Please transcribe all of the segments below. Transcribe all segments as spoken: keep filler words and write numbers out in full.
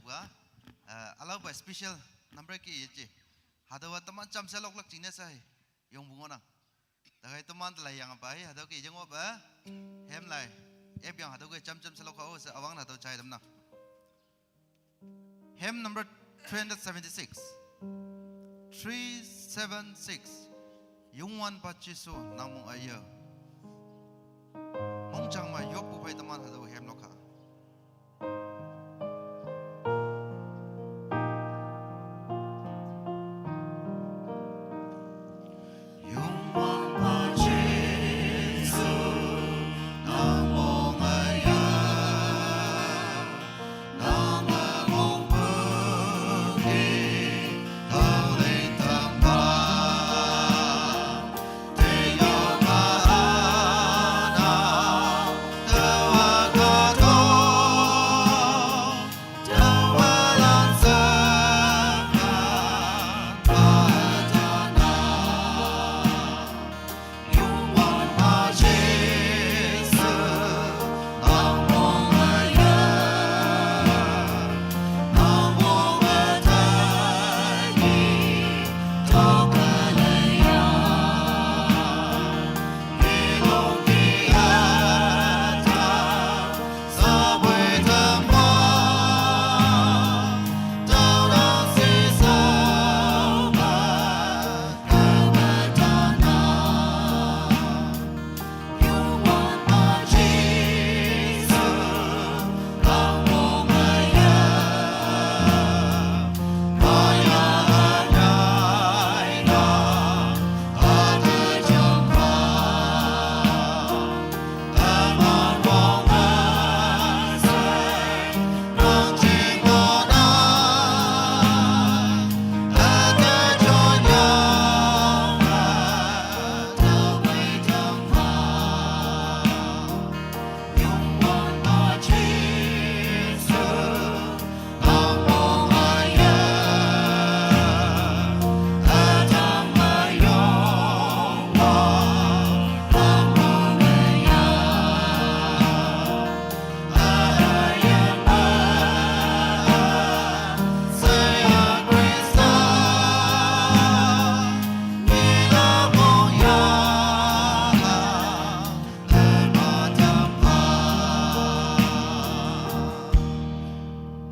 Ga, eh, alau ba special number ki ye ji. Hatüowa teman jamshe loklak jingne she, yongpu ngohnang. Takai teman te lai yang bai, hatüo ke yeng opa, hem lai, ep yang hatüo ke jam jamshe lok hao she üwang hatüo jai tamnang. Hymn number three hundred seventy-six. Three seven six. Youngwanpa Jesu nang mong üye. Mongjang me yoppu phei teman hatüo hem lok ha.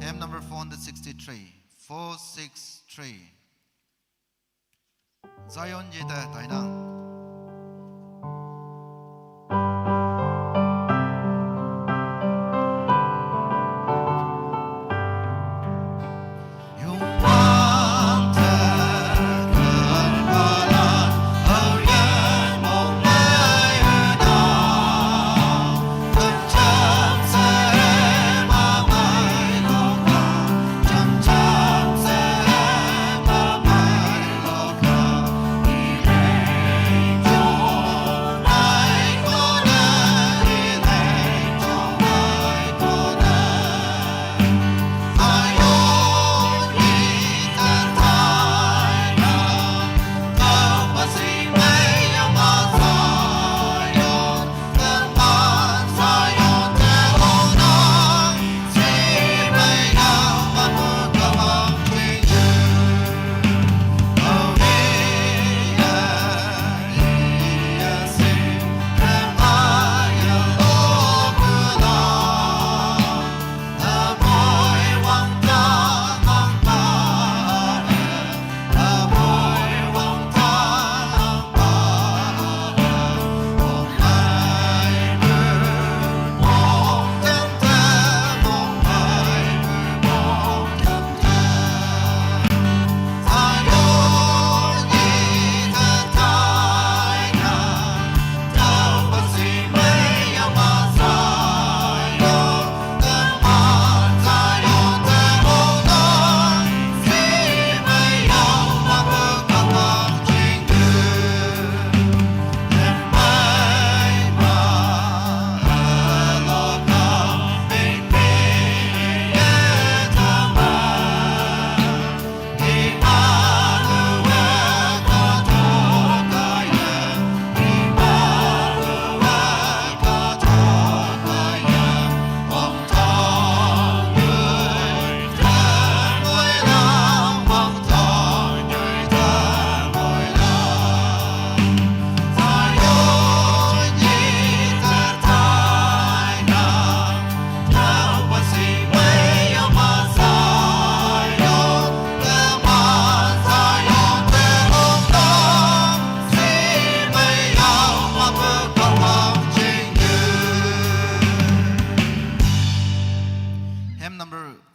Hymn number four hundred sixty-three, four six three. Zion yete tainang.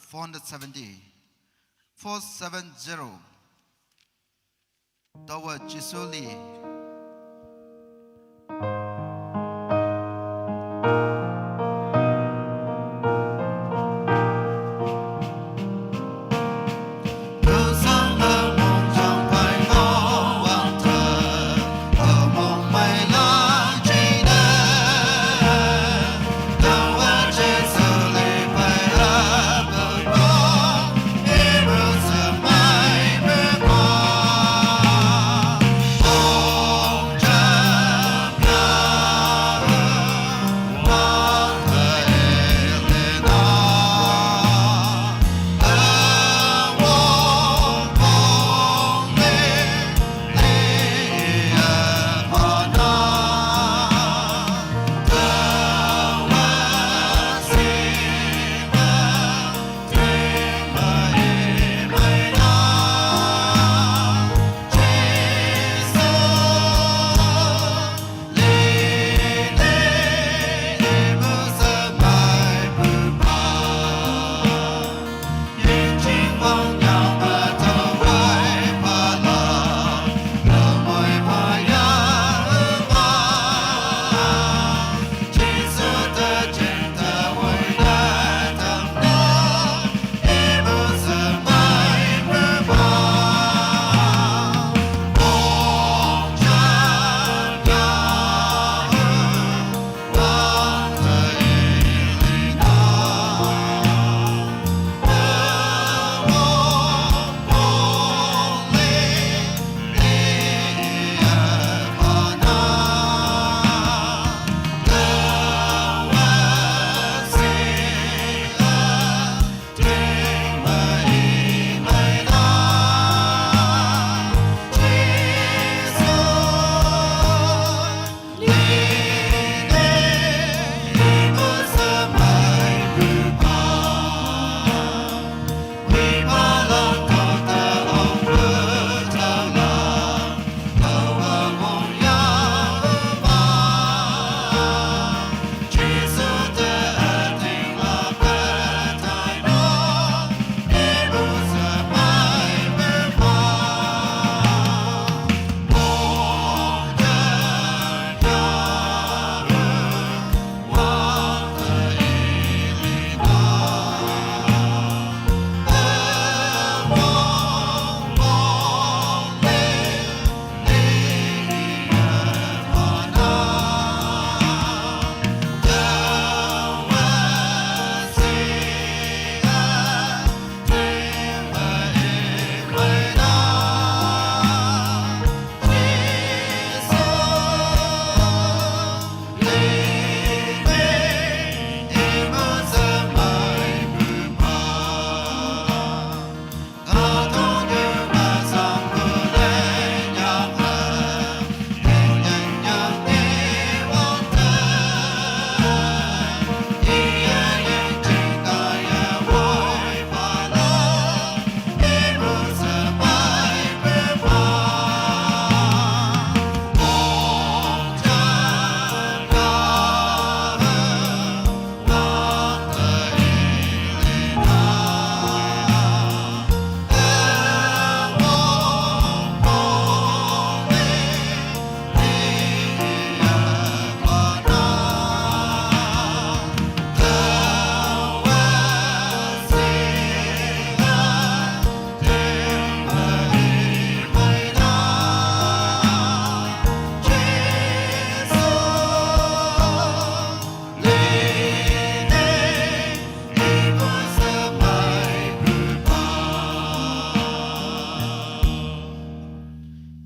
four hundred seventy, four seven zero. Tawwe Jisu li.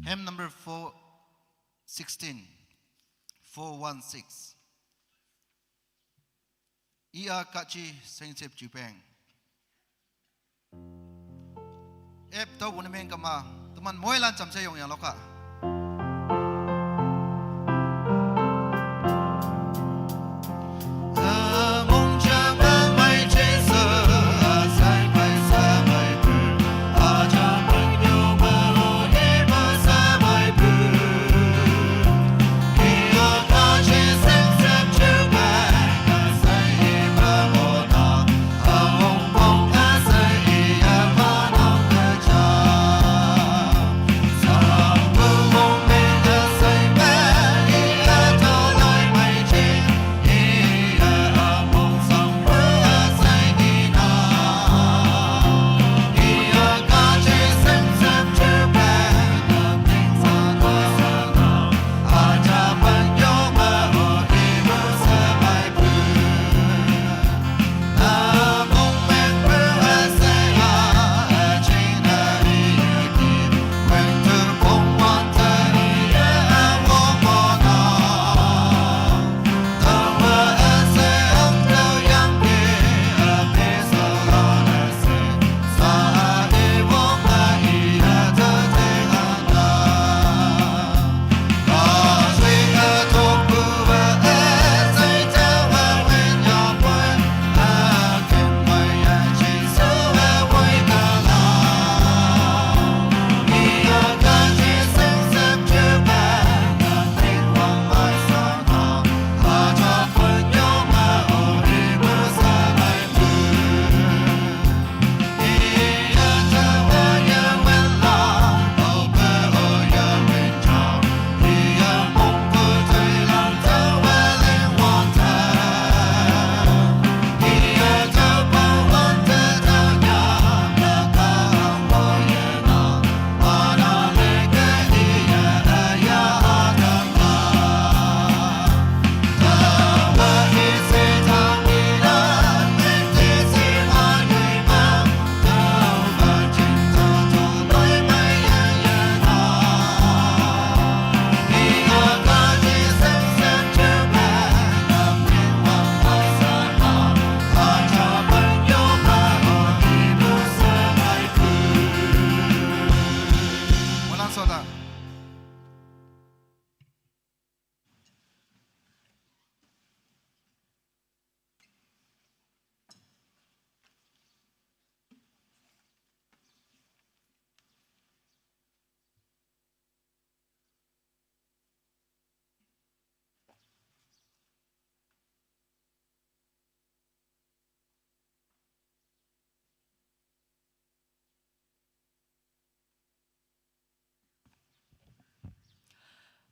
Hymn number four sixteen, four one six. Iya kachi sengsep jupeng. Ep to wunimeng kama, teman moilan chamse yong yang loka.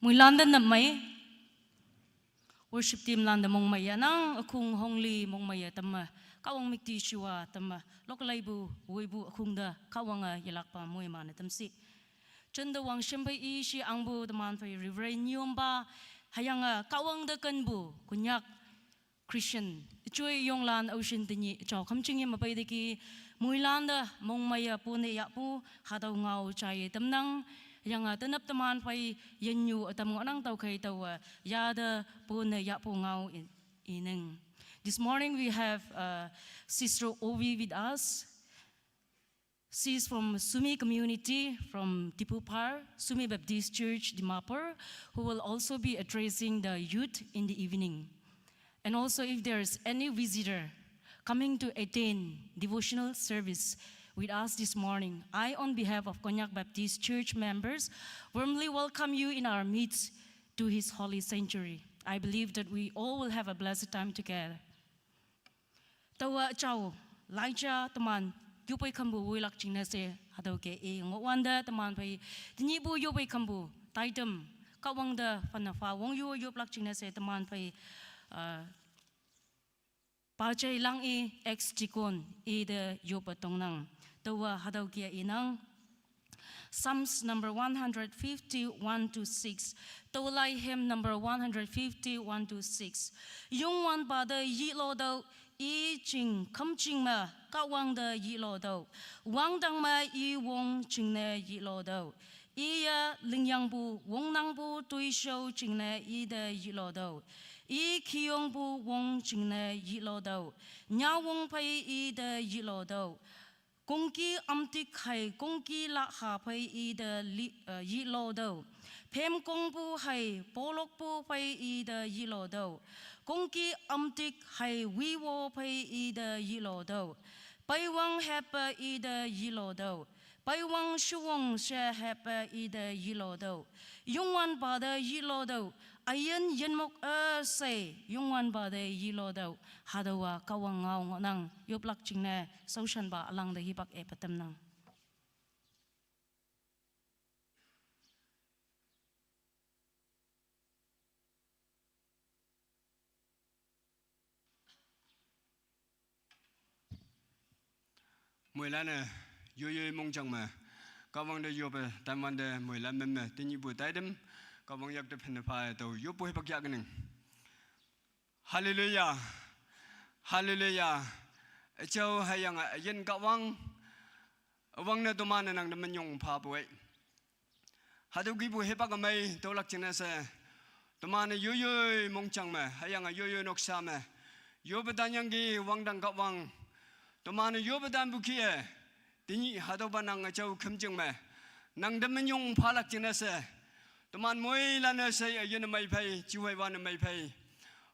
Muilan da nap mai. Worship team lan da mong mai ya nang, akhung hongli mong mai ya tam ma. Kawang mikti shiwa tam ma. Lok lai bu, wui bu akhung da, kawang a yalak pa mui ma na tam si. Chun da wang shim bai i shi ang bu da man pai Reverend Nyom ba, hayang a kawang da kan bu, Konyak Christian, chui yong lan au shin tini, chao kham ching yam bai da ki, mui lan da mong mai ya pu ne ya pu, ha dau ngau chai tam nang, yang a tanap taman pai yan yu atam ngo nang tau kai tau a, ya da pu ne ya pu ngau in, ineng. This morning we have uh, Sister Ovi with us. She is from Sumi community, from Tipupar, Sumi Baptist Church, Dimapur, who will also be addressing the youth in the evening. And also, if there's any visitor coming to attend devotional service with us this morning, I, on behalf of Konyak Baptist Church members, warmly welcome you in our midst to His holy sanctuary. I believe that we all will have a blessed time together. Tawa chao, Laija taman, yopoi kambu wui lak ching na se, hadau ke e ngo wanda taman pai, tini bu yopoi kambu, taitam, kawang da fana fa wong yu yop lak ching na se taman pai, uh, pa chai lang e ex deacon e da yopa tong nang. Tawa hadau kia e nang. Psalms number one hundred fifty, one to six. Tawlai hymn number one hundred fifty, one to six. Yung wan pa da yi lo dau, i ching kam ching ma, ka wang da yi lo dau. Wang dang ma i wong ching ne yi lo dau. I ya ling yang bu, wong nang bu, tui shou ching ne i da yi lo dau. I ki yong bu, wong ching ne yi lo dau. Nya wong pai i da yi lo dau. Kongki amtik hai, kongki la ha pai i da li, uh, yi lo dau. Pem kong bu hai, polok bu pai i da yi lo dau. Kongki amtik hai, wi wo pai i da yi lo dau. Pai wang hepa i da yi lo dau. Pai wang shu wong she hepa i da yi lo dau. Yung wan pa da yi lo dau. Ayan yen mok a sai, yung wan pa da yi lo dau. Hadawa ka wang ngau ngo nang, yop lak ching ne, sau shan ba alang da hi bak e pa tam nang. Mui lan e, yoyo mong chang ma. Ka wang da yopa, taiman da mui lan mem ma, tini bu taidem, ka wang yak da pen da pa e tau, yopo he pak yak ning. Hallelujah. Hallelujah. Achau hayang a yen ka wang. Wang na tuman nang da menyong pa bu e. Hadu ki bu he pak amai, tau lak ching na se. Tuman yoyo mong chang ma, hayang a yoyo nok sa ma. Yo pa dan yang ki wang dang ka wang. Tuman yo pa dan bu ki e. Tini hadu ba nang achau kham ching ma. Nang da menyong pa lak ching na se. Tuman mui lan e se a yen mai pai, chiwai wan mai pai.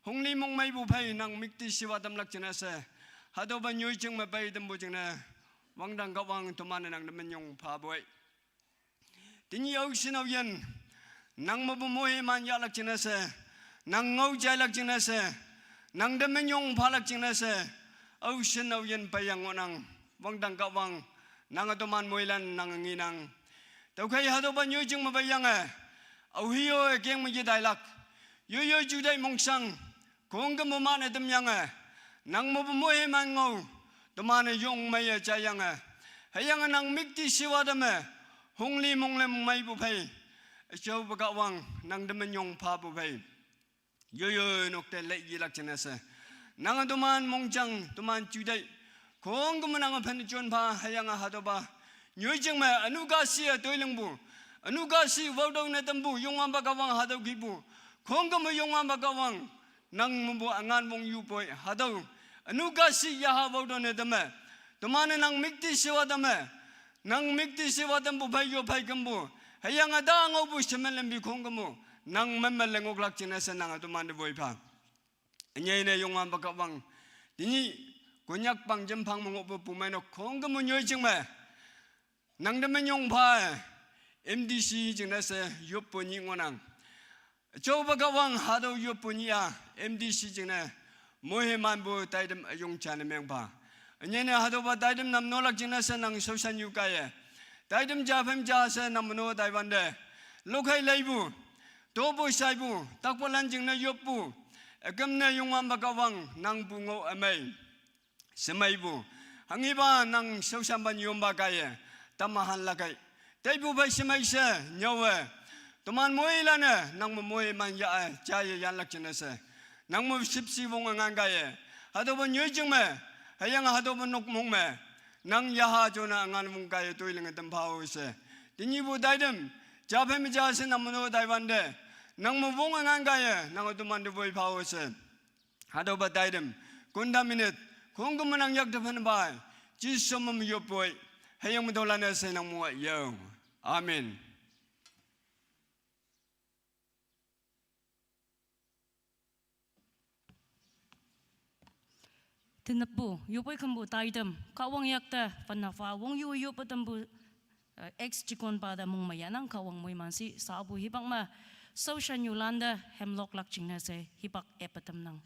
Hongli mong mai bu pai, nang mikti siwa tam lak ching na se. Hadu ba nyoi ching ma pai tam bu ching na. Wang dang ka wang tuman nang da menyong pa bu e. Tini au shin au yen, nang ma bu mohe man ya lak ching na se, nang ngau jai lak ching na se, nang da menyong pa lak ching na se, au shin au yen pa yang ngo nang, wang dang ka wang, nang a tuman mui lan nang ngi nang. Tau kai hadu ba nyoi ching ma pa yang e, au hi yo e keng ma ye dai lak, yoyo ju dai mong sang, Kong ka mo ma ne tam yang e. Nang mo bu mohe man ngau. Tuman yong mai ya cha yang e. Hayang nang mikti siwa da me. Hongli mong le mong mai bu pai. Achau ba ka wang nang da menyong pa bu pai. Yoyo nok te le yi lak ching na se. Nang tuman mong chang, tuman chu dai. Kong ka mo nang a pen chon pa, hayang a hadu ba. Nyoi ching ma, anu ka si a toi ling bu. Anu ka si wau dau ne tam bu, yong wan ba ka wang hadu ki bu. Kong ka mo yong wan ba ka wang. Nang mo bu angan wong yu poi hadau. Anu ka si ya ha wau do ne dame. Tuman nang mikti siwa dame. Nang mikti siwa dam bu pai yo pai kam bu. Hayang ada ngau bu semen lem bi kong kam bu. Nang mem lengok lak ching na se nang tuman de boi pa. Nyai ne yong wan ba ka wang. Tini Konyak pang jem pang mo ngok bu pu mai no kong kam nyoi ching ma. Nang da menyong pa, M D C ching na se, yop po ni ngo nang. Chau ba ka wang hadu yop po ni a, M D C ching na, mohe man bu taidem ayong chan meng pa. Anye ne hadu ba taidem nam no lak ching na se nang so san yu ka ye. Taidem ja phem ja se nam no dai wan de. Lo khai lai bu. topu shaipu, takpalan jingne yoppu, üküm ne Youngwanpa Kahwang nangpu ngoh ümei. Shemeipu, hanghipa nang shaoshanpa nyüompa kaiye, tamma hanlak ei. Teipu phei shemei she, nyüowe. Toman moilan-e, nang me moiman yah-e, jaiye yanlak jingne she. Nang me shüpshe wonge ngan kaiye. Hatüopa nyoijing me, hüyange hatüopa nokmong me. Nang yaha jone üngan wong kaiye toi linge tam phao she. Tenyihpu taitam, ja phei me ja she nang me no taiwante. Nang me wonge ngan kaiye, nang toman te woi phao she. Hatüopa taitam, konda minute, khongküm me nang yakte phanpai, Jesu me yoppoi, hüyange me tüolan-e she nang me yao. Amen. Tenapo, yoppoi khümpu taitam, Kahwang yakte, phanna pha, wong yu yoppe tampu, eh, ex-deacon pa te mongmei yahnang Kahwang moiman shi, shapu hipak me, shaoshan yulante, hemloklak jingne she, hipak eppe tamnang.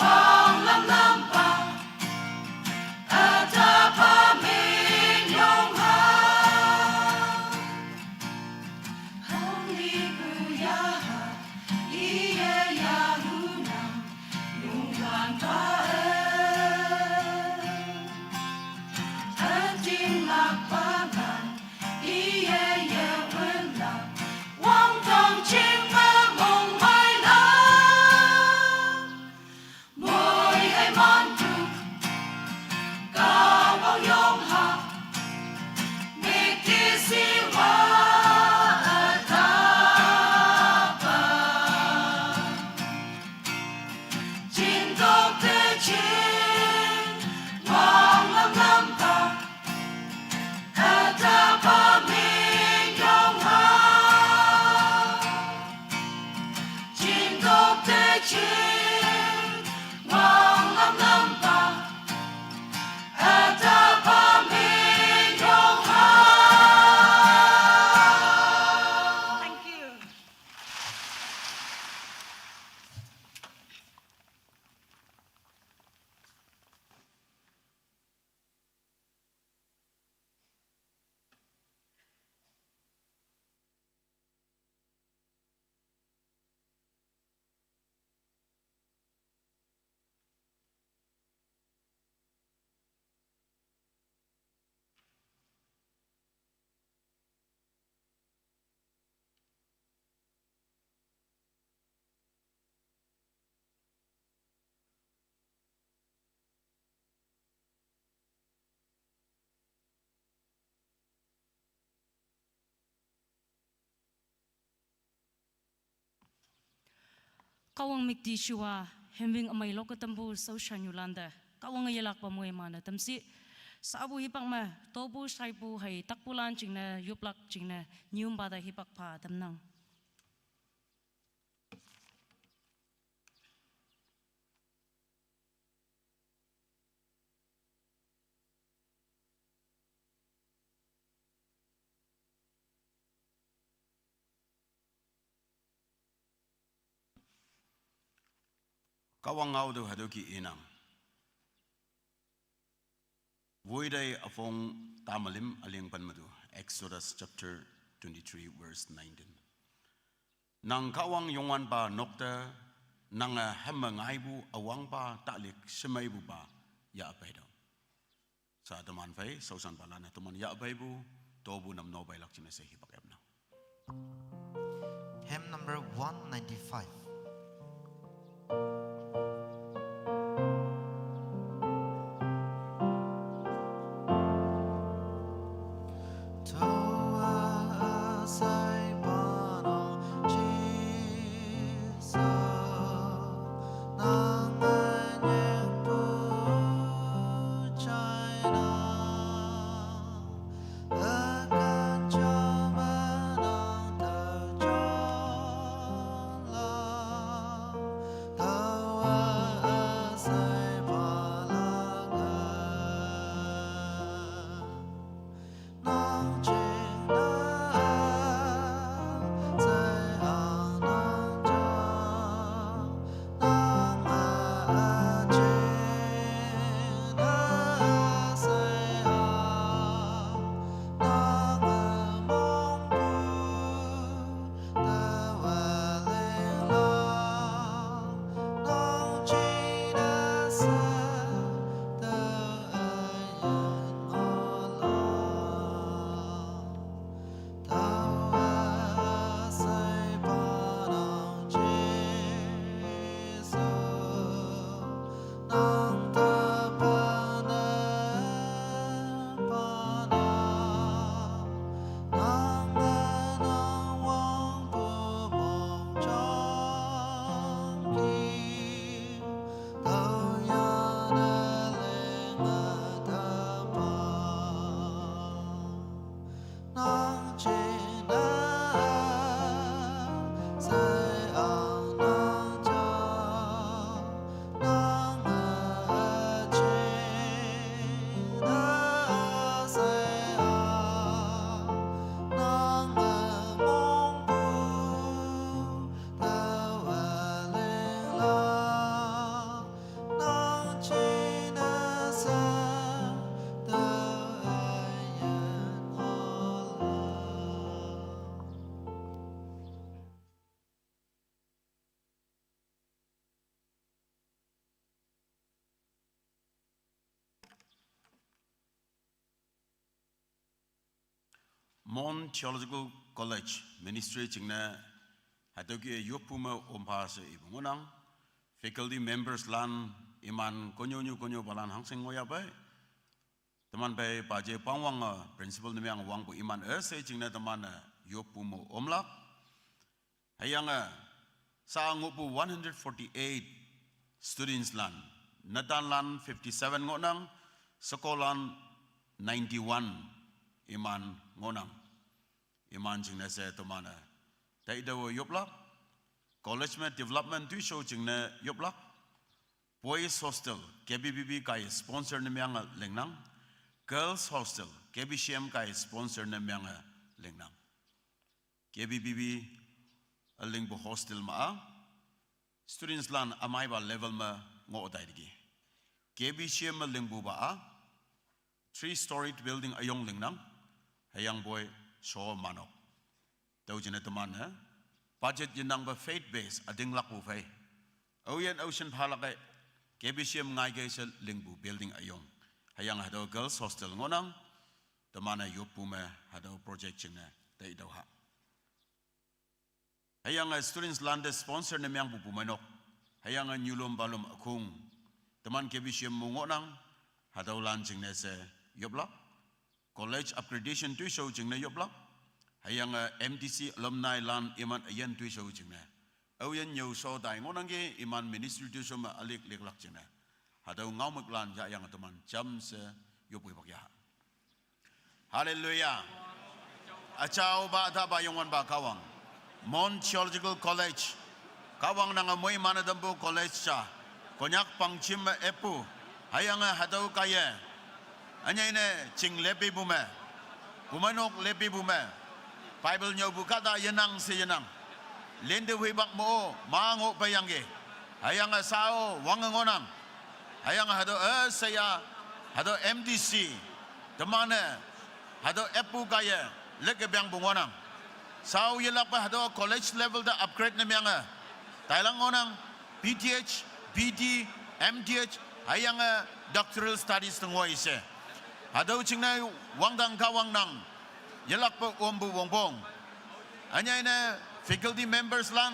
Wang lam lam pa, a ta pa me yong ha. Hong li ku ya ha, i ye ya hu na, yung wan pa e. A ting lak pa lam, i ye ye wen lam, wang tong ching ma mong mai la. Moi ai man tu, ka wang yong ha, mik ti si wa a ta pa. Jin dok te jin, wang lam lam pa, a ta pa me yong ha. Jin dok te jin, wang lam lam pa, a ta pa me yong ha. Thank you. Kahwang mik ti shuwa, hemwing amai lok ka tampu sau shan yu landa. Kahwang a yelak pa mwe ma na tamsi. Sabu hipak ma, tobu shaipu hai takpu lan jing na, yuplak jing na, nyum bada hipak pa tamnang. Kahwang ngau du hadu ki inang. Vui dai afong tamalim aling pan madu. Exodus chapter twenty-three, verse nineteen. Nang Kahwang Youngwanpa nokta, nang a hema ngaibu awangpa talik shemaibupa ya apai do. Sa teman phei, sausan pala na teman ya apai bu, tobu nam no bai lak cina se hipak epna. Hymn number one ninety-five. Mon Theological College Ministry jingne hatüoke yoppu me ompha she ipu ngohnang. Faculty members lan iman konyu nyu konyu palan hangshin ngohyahpei. Teman phei paje pangwange principal ne meng wangpu iman üshei jingne teman-e yoppu me omlak. Hüyange sa ngohpu one hundred forty-eight students lan, netanlan fifty-seven ngohnang, shekolan ninety-one iman ngohnang. Iman jingne she teman-e taitüowe yoplak. College me development toishao jingne yoplak. Boys hostel K B B B kaiye sponsor ne menge lingnang. Girls hostel K B C M kaiye sponsor ne menge lingnang. K B B B ülingpu hostel ma-a students lan ümeipa level me ngoh taiteki. K B C M me lingpupa-a three storied building üyong lingnang, hüyangpoi sho manok. Tüo jingne teman-e budget yenangpe faith base ütinglakpu phei, aoyin aoshin phalak-e K B C M ngaikei she lingpu building üyong. Hüyange hatüo girls hostel ngohnang. Teman-e yoppu me hatüo project jingne taitüoh ha. Hüyange students lante sponsor ne mengpu bumeinok, hüyange nyulom palom ükhong, teman K B C M mo ngohnang. Hatüolan jingne she yoplak. College upgradation toishao jingne yoplak. Hüyange M T C alumni lan iman üyin toishao jingne, aoyin nyüo sho tai ngohnangki iman ministry toishao me ülick licklak jingne, hatüo ngaomüklan yahyange teman jamshe yoppu hipak yaha. Hallelujah. Üjaopa, ütahpa, Youngwanpa Kahwang, Mon Theological College, Kahwang nange moiman-e tampu college ja, Konyak pangjim me eppu, hüyange hatüo kaiye ünyei ne ching lepipu me, bumeinok lepipu me, Bible nyüopu kahta yenang she yenang, linte hipak mo-o ma ngoh peiyangki. Hüyange sao wange ngohnang. Hüyange hatüo üsheiya, hatüo M T C teman-e hatüo eppu kaiye leke pengpu ngohnang. Sao yelakpe hatüo college level te upgrade ne menge tailak ngohnang. B Th, B D, M Th, hüyange doctoral studies te ngoi she. Hatüo jingne wangdang Kahwang nang yelakpe ompu wongpong, ünyei ne faculty members lan,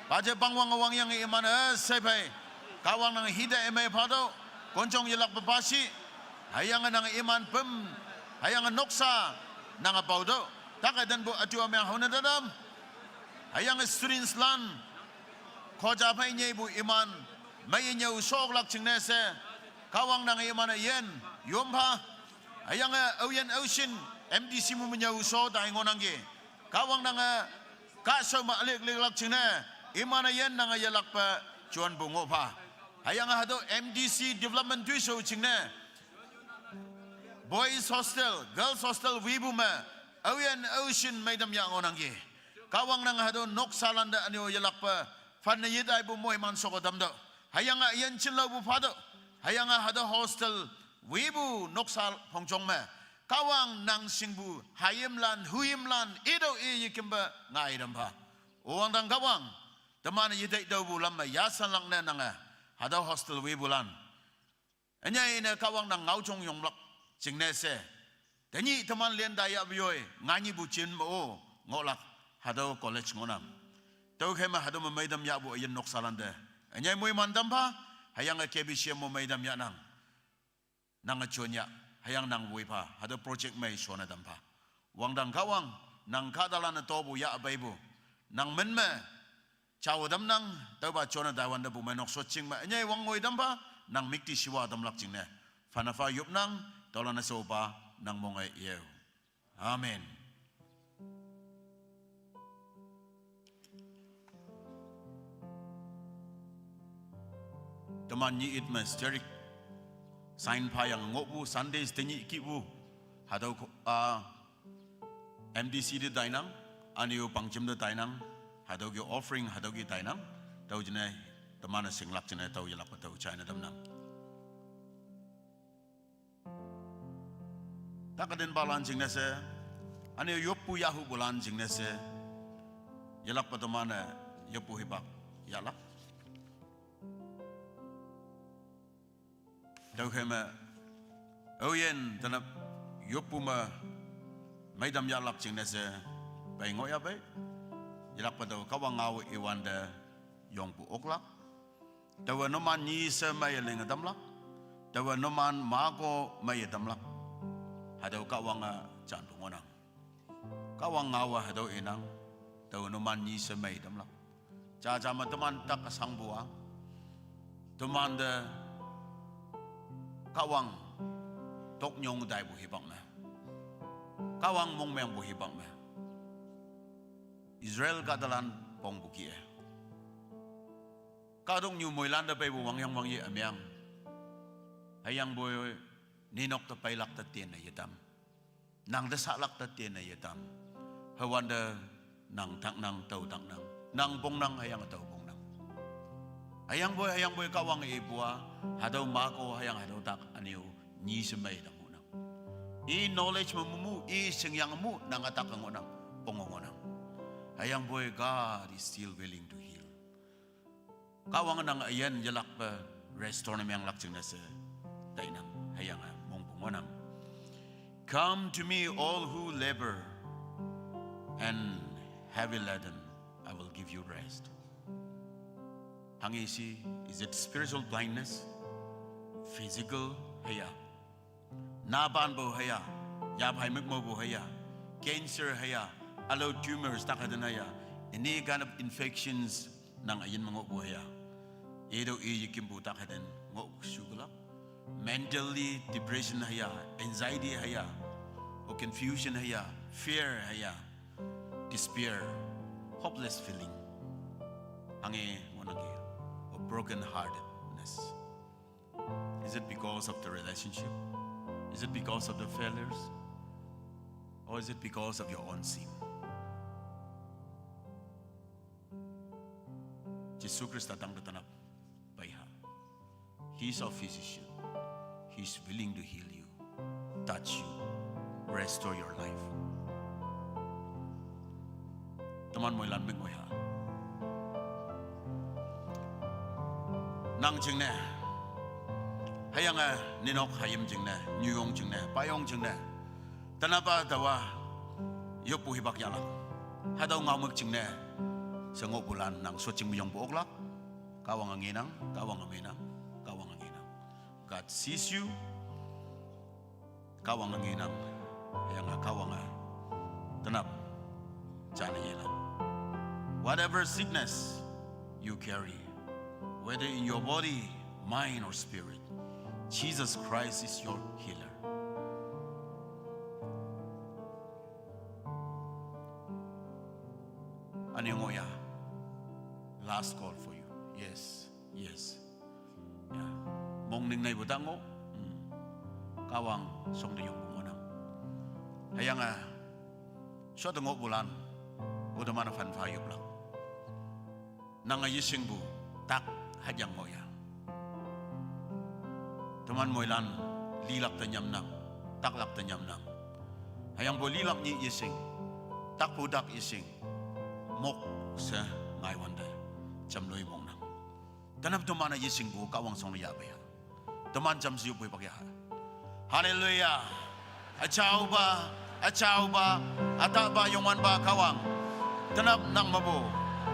paje pangwange wangyange iman üshei phei, Kahwang nang hite ümei phatüoh, konjong yelakpe pashi, hüyange nang iman püm, hüyange noksa nange paotüoh, take tenpu ütu ümeng haone tatam. Hüyange students lan, khoja phei nyeipu iman, meiye nyüo shoklak jingne she, Kahwang nange iman üyin yompha, hüyange aoyin aoshin M T C mo me nyüo sho tai ngohnangki. Kahwang nange kahshao me ülick licklak jingne, iman üyin nange yelakpe jonpu ngohpha. Hüyange hatüo M T C development toishao jingne, boys hostel, girls hostel wipu me, aoyin aoshin meitam yah ngohnangki. Kahwang nange hatüo noksalante ünyu yelakpe, phanne yetaipu moiman shoko tamtüoh. Hüyange üyin jinlaopu phatüoh. Hüyange hatüo hostel wipu noksa phongjong me, Kahwang nang shingpu hayimlan, huyimlan, itüo i yekempe ngai tampha. O wangdang Kahwang, teman-e yetaitüopu lam me yashanlak ne nange, hatüo hostel wipulan, ünyei ne Kahwang nang ngaojong yonglak jingne she, tenyih teman lin tayahpu yoi nganyihpu jin me-o ngohlak, hatüo college ngohnang. Tüokhei me hatüo me meitam yahpu üyin noksalante ünyei moiman tampha, hüyange K B C M mo meitam yahnang. Nange jon yah, hüyange nang woipha, hatüo project mei shonne tampha. Wangdang Kahwang, nang kahtalan-e topu yahpeipu, nang min me jao tamnang. Tüopa jone taiwante bumeinok shotjing me ünyei wangngoi tampha, nang mükti shiwa tamlak jingne, phane pha yopnang. Tüolan-e shopa nang monge yeo. Amen. Teman nyih it me sterek sign phayange ngohpu Sundays tenyih kihpu, hatüo ko-, ah, M T C te tainang, ünyu pangjim te tainang, hatüoke offering hatüoke tainang. Tüo jingne teman-e shinglak jingne tüo yelakpe tüo jaine tamnang. Takatinpalan jingne she, ünyu yoppu yahupulan jingne she, yelakpe teman-e yoppu hipak yahlak. Tüokhei me, aoyin tenap yoppu me Meidam yahlak jingne she pei ngoh yahpei. Yelakpe tao Kahwang ngao iwante yongpu oklak. Taowe numan nyi she meiye linge tamlak. Taowe numan mako meiye tamlak. Hatüo Kahwange janpu ngohnang. Kahwang ngaowa hatüo inang. Taowe numan nyi she mei tamlak. Jaja me teman tak asangpu a, temante Kahwang toknyong taipu hipak me, Kahwang mongmengpu hipak me, Israel kahtalan pongpu kih-e, kahtoknyu moilante peipu wangyang wangye ümeng. Hüyangpoi ninok te peilak te tenne yetam, nang te sahlak te tenne yetam. Hüwante nang taknang, tao taknang, nang pongnang hüyange tao pongnang. Hüyangpoi, hüyangpoi Kahwange ipu a, hatüo mako hüyange hatüo tak ünyu nyi she mei tam ngohnang. I knowledge me mumu, i shingyang mu, nange tak ngohnang, pong ngohnang. Hüyangpoi God is still willing to heal. Kahwange nang üyin yelakpe restore ne menglak jingne she tainang, hüyange mongpu ngohnang. Come to me, all who labor and heavy laden, I will give you rest. Hanghe shi, is it spiritual blindness? Physical hüya, napanpu hüya, yaphai mükmopu hüya, cancer hüya, ülao tumors tak haten hüya, any kind of infections nang üyin me ngohpu hüya, itüo i yekimpu tak haten ngoh shukelak. Mentally depression hüya, anxiety hüya, or confusion hüya, fear hüya, despair, hopeless feeling. Hanghe ngohnangki, a broken heartedness. Is it because of the relationship? Is it because of the failures? Or is it because of your own sin? Jesu Khrista tangte tenap peiha. He's our physician. He's willing to heal you, touch you, restore your life. Teman moilan mük ngoiha. Nang jingne, hüyange ninok hayim jingne, nyuyong jingne, payong jingne, tenapa taowa yoppu hipak yahlak. Hatüo ngaomük jingne she ngohpulan nang shotjing me yongpu oklak. Kahwange ngenang, Kahwange ngenang, Kahwange ngenang. God sees you. Kahwange ngenang, hüyange Kahwange tenap jane yelak. Whatever sickness you carry, whether in your body, mind, or spirit, Jesus Christ is your healer. Ünyu ngoh ya. Last call for you. Yes, yes. Ya, mong ning neipu ta ngoh. Hmm. Kahwang shongte yongpu ngohnang. Hüyange shotte ngohpulan, o teman-e phanpha yoplak. Nange yeshingpu tak hatyang ngoh ya. Teman moilan lilak te nyamnang, taklak te nyamnang. Hüyangpoi lilak nyih yeshing, takpu tak yeshing, mok she ngaiwante jamloi mongnang. Tenap teman-e yeshingpu Kahwang shongne yahpei ya. Teman jamshe yoppu hipak ya. Haleluya. Üjaopa, üjaopa, ütahpa, Youngwanpa Kahwang, tenap nang mepu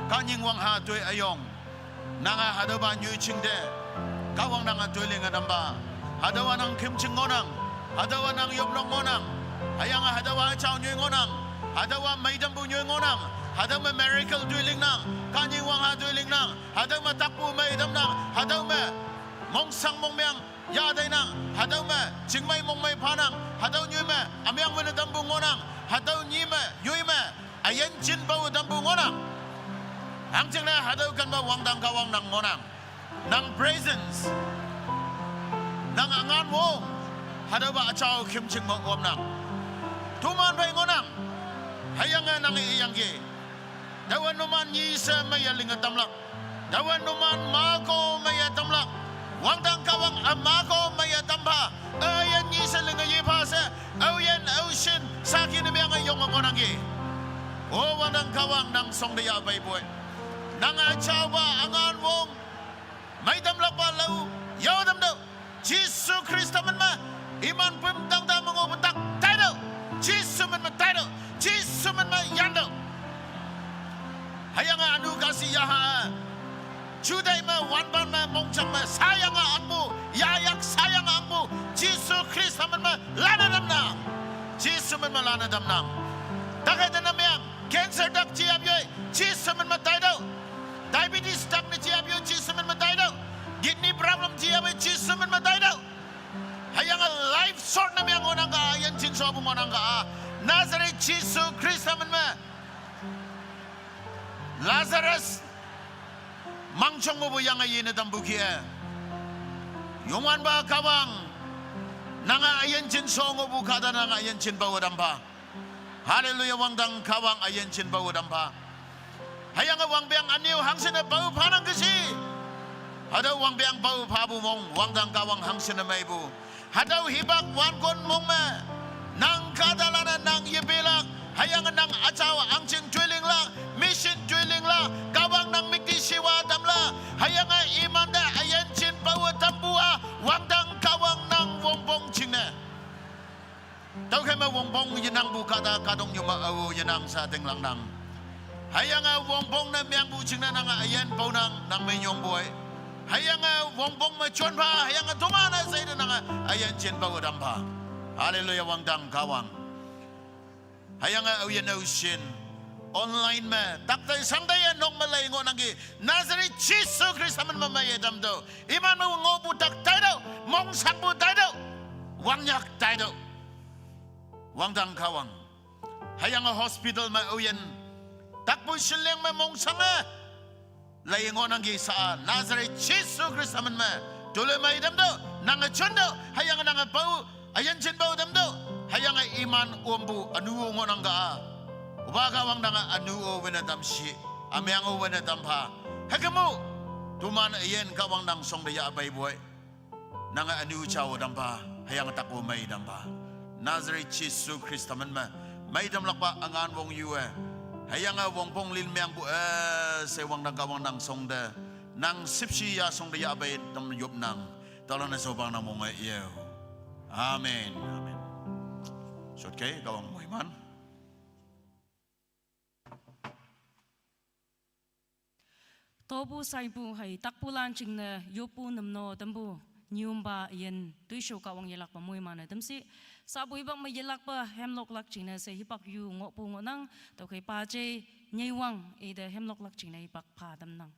kahnying wangha toi üyong, nange hatüopa nyoijing te, Kahwang nange toi linge tampa, hatüowa nang khümjing ngohnang, hatüowa nang yopnok ngohnang, hüyange hatüowa üjao nyoi ngohnang, hatüowa meitampu nyoi ngohnang, hatüo me miracle toi lingnang, kahnying wangha toi lingnang, hatüo me takpu meitamnang, hatüo me mongsang mongmeng yatainang, hatüo me chingmei mongmei phanang, hatüo nyoi me ümeng wene tampu ngohnang, hatüo nyi me, nyoi me, üyin jinpao tampu ngohnang. Hangjingne hatüo kenpa wangdang Kahwang nang ngohnang. Nang presence, nang üngan wong, hatüopa üjao khümjing me omnang. Toman phei ngohnang, hüyange nange iyangki. Taowe numan nyi she meiye linge tamlak. Taowe numan mako meiye tamlak. Wangdang Kahwang-a mako meiye tampha, üyin nyi she linge yepha she, aoyin aoshin saki ne meange yonge ngohnangki. O wangdang Kahwang, nang shongte yahpeipoi, nange üjaopa üngan wong, meitamlakpa lao, yao tamtüoh. Jesu Khrista min me, iman pümtang ta me ngohpu tak taitüoh. Jesu min me taitüoh. yandao. Hüyange ünu kahshih yaha. Judai me, wanpan me, mongjang me, sayang angpu, yayak sayang angpu, Jesu Khrista min me lanne tamnang. Jesu min me lanne tamnang. Take te ne meang, cancer tak jiyap yoi, Jesu min me taitüoh. Diabetes tak ne jiyap yoi, Jesu min me taitüoh. Kidney problem jiyap yoi, Jesu min me taitüoh. Hüyange life short ne meang ngohnang ka, üyin jinshopu ngohnang ka. Nazareth Jesu Khrista min me Lazarus mangjong mepu yange yene tampu kih-e. Youngwanpa Kahwang, nange üyin jinsho ngohpu kahta nange üyin jinpawe tampha. Haleluya, wangdang Kahwang, üyin jinpawe tampha. Hüyange wangpeng üne-o hangshinne pao phanang keshi. Hatüo wangpeng pao phapu mong, wangdang Kahwang, hangshinne meipu. Hatüo hipak wankon mong me, nang kahtalan-e nang yepelak, hüyange nang üjao ahngching toilinglak, mission toilinglak, Kahwang nang müktishiwa tamlak, hüyange imante üyin jinpawe tampu-a, wangdang Kahwang nang wongpong jingne. Tüokhei me wongpong yenangpu kahta kahtoknyu me ao yenang sha tinglangnang. Hüyange wongpong ne meangpu jingne nange üyin paonang nang me nyongpoi. Hüyange wongpong me jonpha, hüyange toman-e sheite nange üyin jinpawe tampha. Haleluya, wangdang Kahwang. Hüyange aoyin aoshin online me, taktei shangteiye nok me lei ngohnangki, Nazareth Jesu Khrista min me meiye tamtüoh. Iman me ngohpu tak taitüoh, mongshangpu taitüoh, wangnyak taitüoh. Wangdang Kahwang. Hüyange hospital me aoyin, takpu shinleng me mongshange lei ngohnangki sha-a, Nazareth Jesu Khrista min me toloimei tamtüoh, nange jontüoh, hüyange nange pao, üyin jinpao tamtüoh, hüyange iman ompu ünu-o ngohnang ka-a. Opa Kahwang, nange ünu-o wene tamshi, ümeng-o wene tampha. Hükemu, toman üyin Kahwang nang shongte yahpeipoi. Nange ünu jao tampha, hüyange takpu mei tampha. Nazareth Jesu Khrista min me, mei tamlakpa üngan wong yu-e. Hüyange wongpong lin meangpu-e, she wangdang Kahwang nang shongte, nang shüpshe ya shongte yahpei tam yopnang. Taolan-e shaopang nang monge yeo. Amen. Amen. Shotkei, Kahwang moiman. Topu shaipu hei takpulan jingne yoppu nümno tampu, nyumpa üyin toisho Kahwang yelakpa moiman-e tamshi. Shapu hipak me yelakpa hemloklak jingne she hipak yu ngohpu ngohnang, tüokhei pa je nyeiwang ite hemloklak jingne hipak pha tamnang.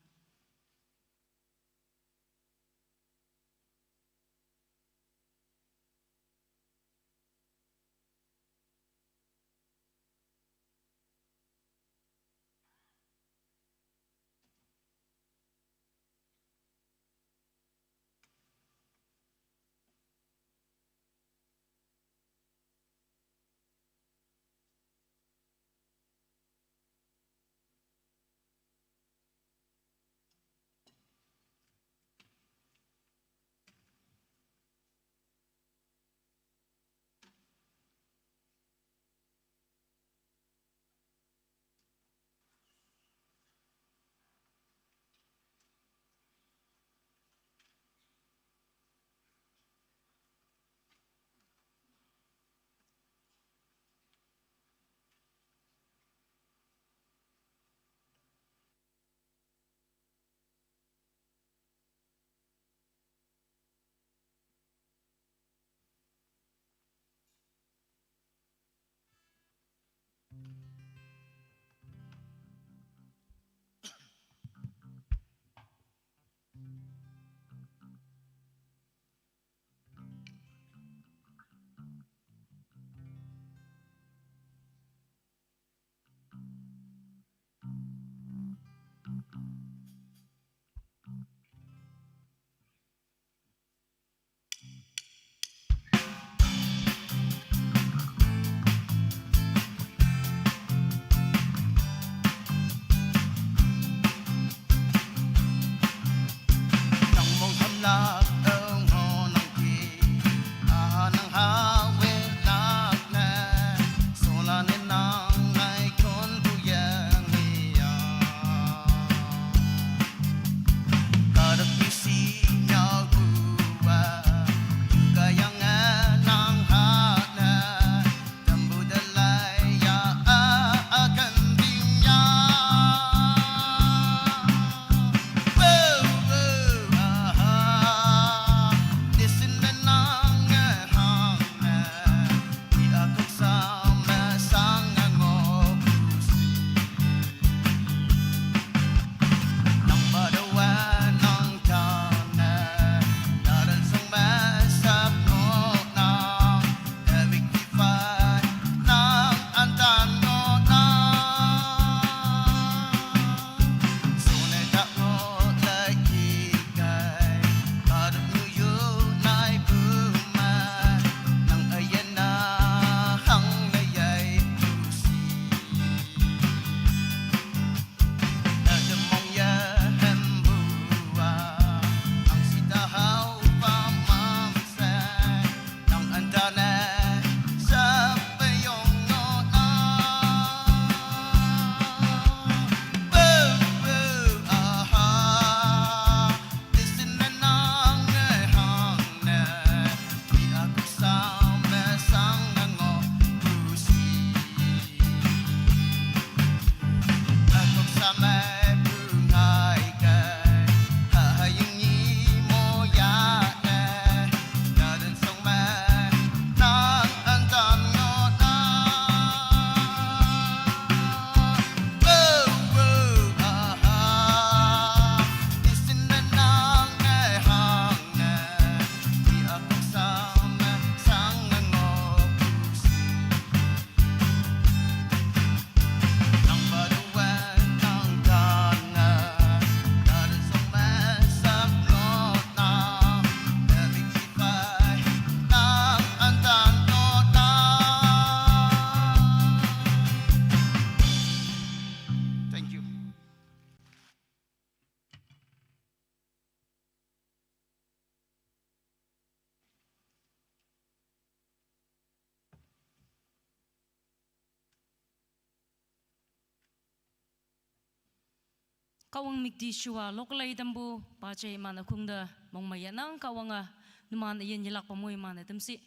Kahwang müktishiwa loklai tampu, pache iman akhungda mongmei yahnang Kahwang a, numan ayin yelakpa mo iman atamsi.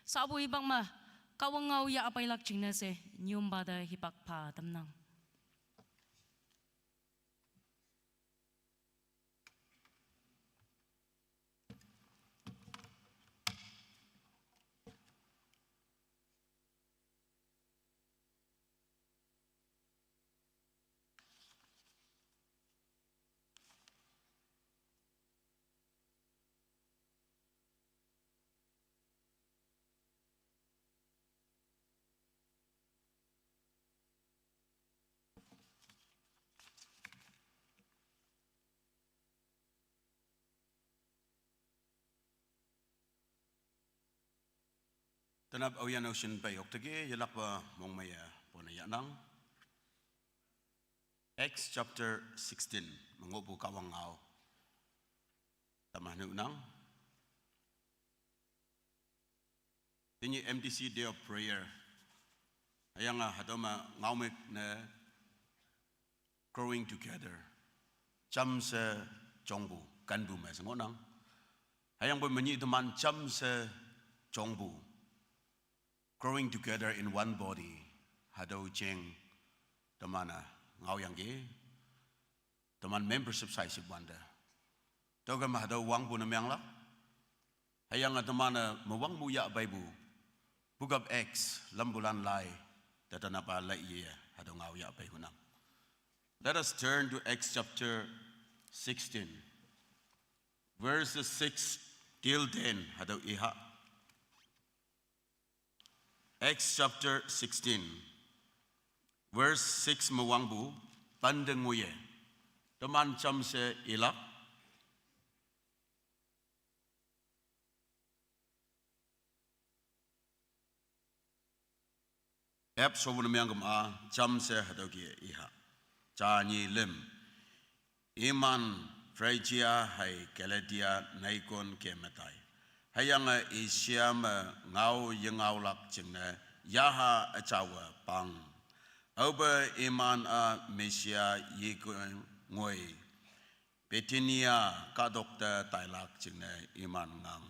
Sabu ibakma, Kahwang ngao ya apailak jingne she, nyumpa te hipak pha tamnang. Tenap aoyin aoshin pei okteki, yelakpa mongmeiye pone yahnang. Acts chapter sixteen, me ngohpu Kahwang ngao. Tamhanunang. Tenyih M T C Day of Prayer. Hüyange hatüo me ngaomük ne growing together. Jamshe jongpu, kanpu me she ngohnang. Hüyangpoi menyih teman jamshe jongpu. Growing together in one body. Hatüo jeng teman-e ngaoyangki. Teman membership saiship wante. Tüoke me hatüo wangpu ne meanglak. Hüyange teman-e me wangpu yahpeipu. Book of Acts, lampulan lai. Tatanapa lai ye, hatüo ngao yahpei hunang. Let us turn to Acts chapter sixteen, verses six till ten, hatüo iha. Acts chapter sixteen, verse six me wangpu, pante ngoiye. Teman jamshe ilak. Ep shopu ne meangkema, jamshe hatüoki iha. Ja nyi lüm. Iman Phrygia hei Galatia neikon ke metai. Hüyange Asia me ngao yengaolak jingne yaha üjawe pang. Aope iman-a Misia yekeng ngoi. Bithynia kahtok te tailak jingne iman ngang.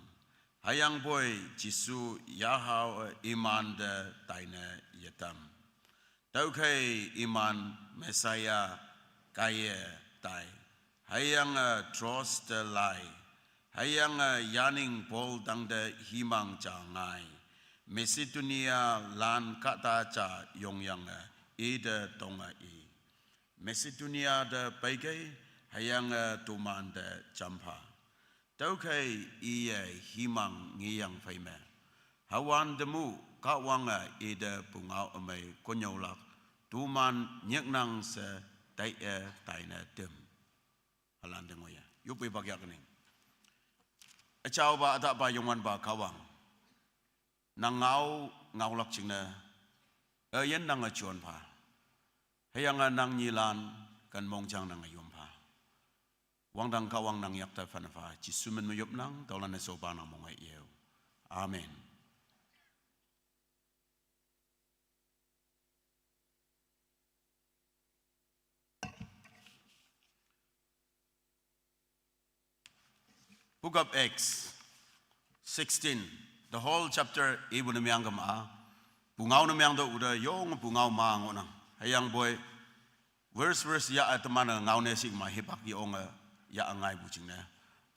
Hüyangpoi Jesu yaha imante taine yetam. Tüokhei iman Misia kaiye tai. Hüyange Troas te lai. Hüyange yaning Paul tangte himang ja ngai. Macedonia lan kahta ja yongyange ite tonge i. Macedonia te peikei, hüyange tomante jampha. Tüokhei iye himang ngeyang phei me. Hüwante mu Kahwange ite pungao ümei konnyüolak, toman nyiknang she taiye taine tem. Hülante ngoiye. Yoppu ipak yahkening. Üjaopa ütahpa Youngwanpa Kahwang. Nang ngao, ngaolak jingne, üyin nange jon pha. Hüyange nang nyilan, ken mongjang nange yom pha. Wangdang Kahwang nang yakte phanne pha, Jesu min me yopnang, tüolan-e shopa nang mong-e yeo. Amen. Book of Acts, sixteen, the whole chapter ipu ne meangkema, pungao ne meangto ute yong pungao ma ngohnang. Hüyangpoi, verse verse ya teman-e ngao ne shikma hipak yonge ya ngaipu jingne.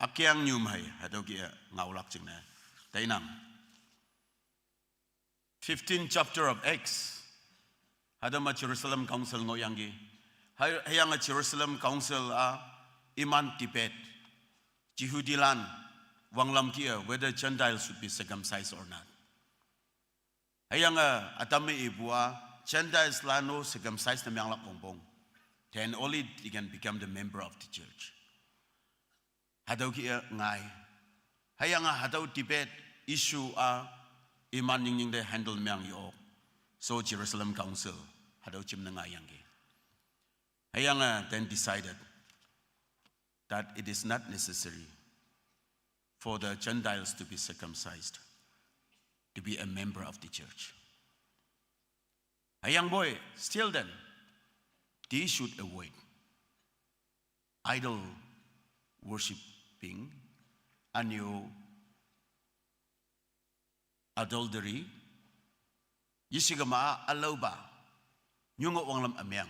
Ükeang nyum hei, hatüoki ngaolak jingne. Tainang. Fifteen chapter of Acts. Hatüo me Jerusalem Council ngohyangki. Hüy-, hüyange Jerusalem Council-a iman debate. Jehudilan wanglam kih-e whether Gentiles should be circumcised or not. Hüyange ütam me ipu-a Gentiles lan-o circumcised ne meanglak wongpong. Then only they can become the member of the church. Hatüo kih-e ngai. Hüyange hatüo debate issue-a iman nyingnying te handle meang ye-ok. So Jerusalem Council, hatüo jim ne ngaiyangki. Hüyange then decided that it is not necessary for the Gentiles to be circumcised, to be a member of the church. Hüyangpoi, still then, they should avoid. idol worshipping, anyo adultery, yisi kama aloba, nyungo wanglam ameng,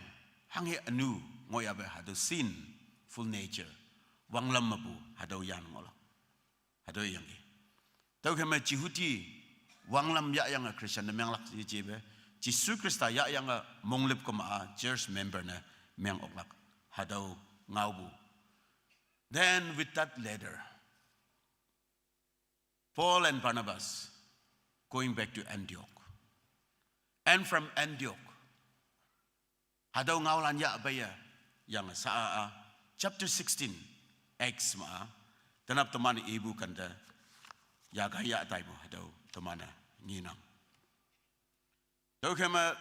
hanghe anu ngoyabe hatüo sinful nature, wanglam mepu hatüo yan ngohlak. Hatüo yangki. Tüokhei me Jehudi wanglam yahyange Christian ne menglak yejepe, Jesu Khrista yahyange monglüp kema-a church member ne meng oklak. Hatüo ngaopu. Then with that letter, Paul and Barnabas going back to Antioch. And from Antioch, hatüo ngaolan yahpeiye, yange sa-a, chapter sixteen, Acts ma-a, tenap teman ipu kante, yaka yah taipu hatüo teman-e ngenang. Tüokhei me,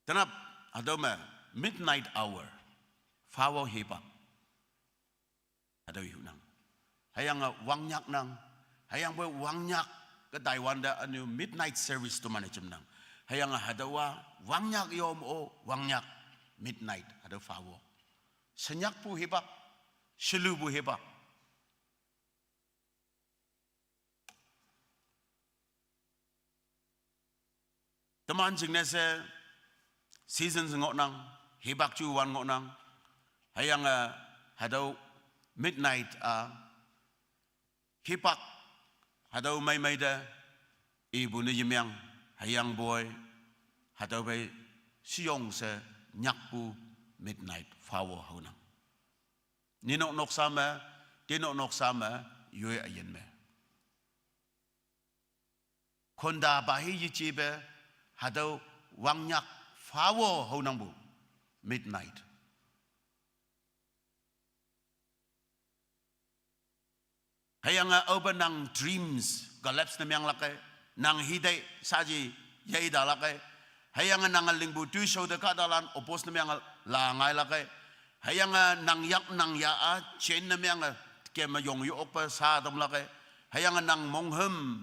tenap, hatüo me, midnight hour, phawo hipak. Hatüo yunang. Hüyange wangnyak nang. Hüyangpoi wangnyak ke taiwante ünyu midnight service teman-e jemnang. Hüyange hatüowa wangnyak yom-o, wangnyak midnight, hatüo phawo. Shenyakpu hipak, shelupu hipak. Teman jingne she season ngohnang, hipak ju wan ngohnang, hüyange hatüo midnight-a, hipak, hatüo meimei te, ipu ne yemeng, hüyangpoi, hatüo phei shiyong she nyakpu midnight phawo haonang. Ninok noksa me, tinok noksa me, yoi üyin me. Khonta pa hi yejepe, hatüo wangnyak phawo haonangpu, midnight. Hüyange aope nang dreams collapse ne menglak-e, nang hitei saji yeita lak-e, hüyange nange lingpu toishao te kahtalan oppose ne menge la ngailak-e, hüyange nang yak nang ya-a chain ne menge keme yong yo okpe sa tamlak-e, hüyange nang monghüm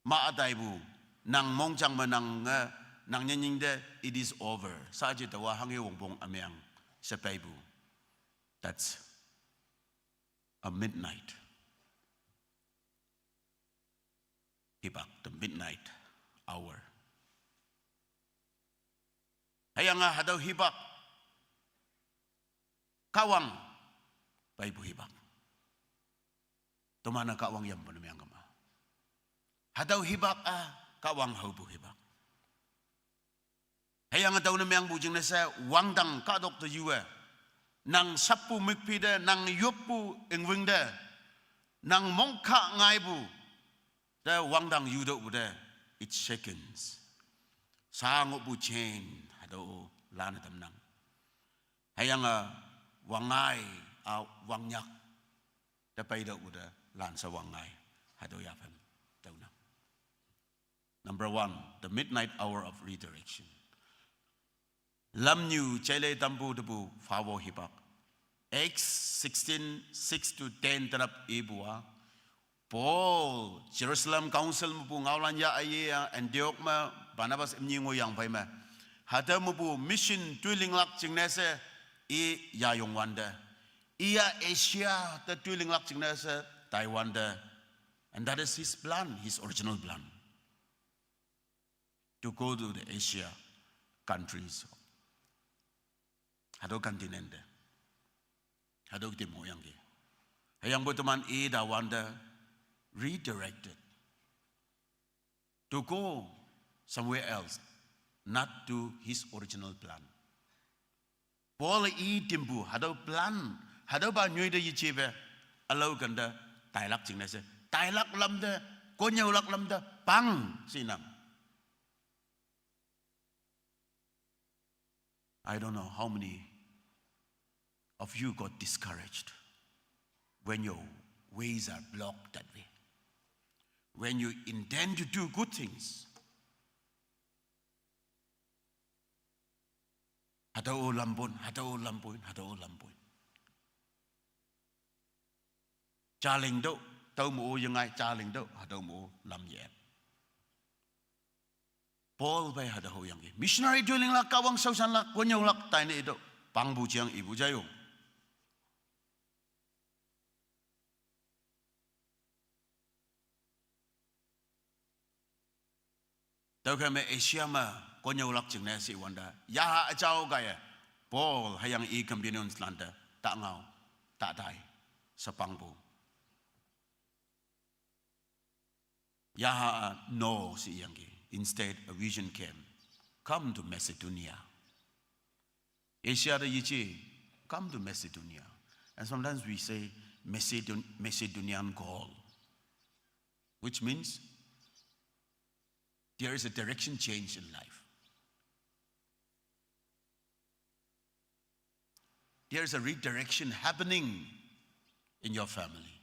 ma-a taipu, nang mongjang me nange, nang nyenying te, it is over. Saji taowa hanghe wongpong ümeng she peipu. That's a midnight. Hipak, the midnight hour. Hüyange hatüo hipak, Kahwang peipu hipak. Toman-e Kahwang yampu ne meng kema. Hatüo hipak-a, Kahwang haopu hipak. Hüyange tüo ne mengpu jingne she wangdang kahtok te yu-e, nang sappu mükphi te, nang yoppu ingwüng te, nang mongkha ngaipu te wangdang yutüohpu te, it shakens. Sa ngohpu chain hatüo lane tamnang. Hüyange wangngai-a wangnyak te peitüohpu te lan she wangngai, hatüo yaphan tüonang. Number one, the midnight hour of resurrection. Lamnyu jaile tampu tepu phawo hipak. Acts sixteen, six to ten tenap ipu-a, Paul Jerusalem Council mepu ngaolan yah üye-a Antioch me Barnabas imni ngohyang phei me, hatüo mepu mission toi linglak jingne she i yayong wante, iya Asia te toi linglak jingne she taiwante. And that is his plan, his original plan, to go to the Asia countries. Hatüo continent te, hatüo te moyangki. Hüyangpoi teman ita wante redirected to go somewhere else, not to his original plan. Paul i timpu hatüo plan, hatüopa nyoi te yejepe, ülao kente tailak jingne she, tailak lam te, konnyüolak lam te pang shinang. I don't know how many of you got discouraged when your ways are blocked that way. When you intend to do good things, hatüo lampun, hatüo lampun, hatüo lampun. Jalingtüoh, tüo mo yengai, jalingtüoh, hatüo mo lam ye. Paul phei hatüo haoyangki. Missionary toi linglak, Kahwang shaoshanlak, konnyüolak taine itüoh. Pangpu jeng ipu jaiyo. Tüokhei me Asia me konnyüolak jingne she iwante, yaha üjao kaiye Paul hüyange i companions lante ta ngao, ta tai, she pangpu. Yaha, uh, no she iyangki. Instead, a vision came. Come to Macedonia. Asia te yeje, come to Macedonia. And sometimes we say Macedon-, Macedonian call, which means there is a direction change in life. There is a redirection happening in your family.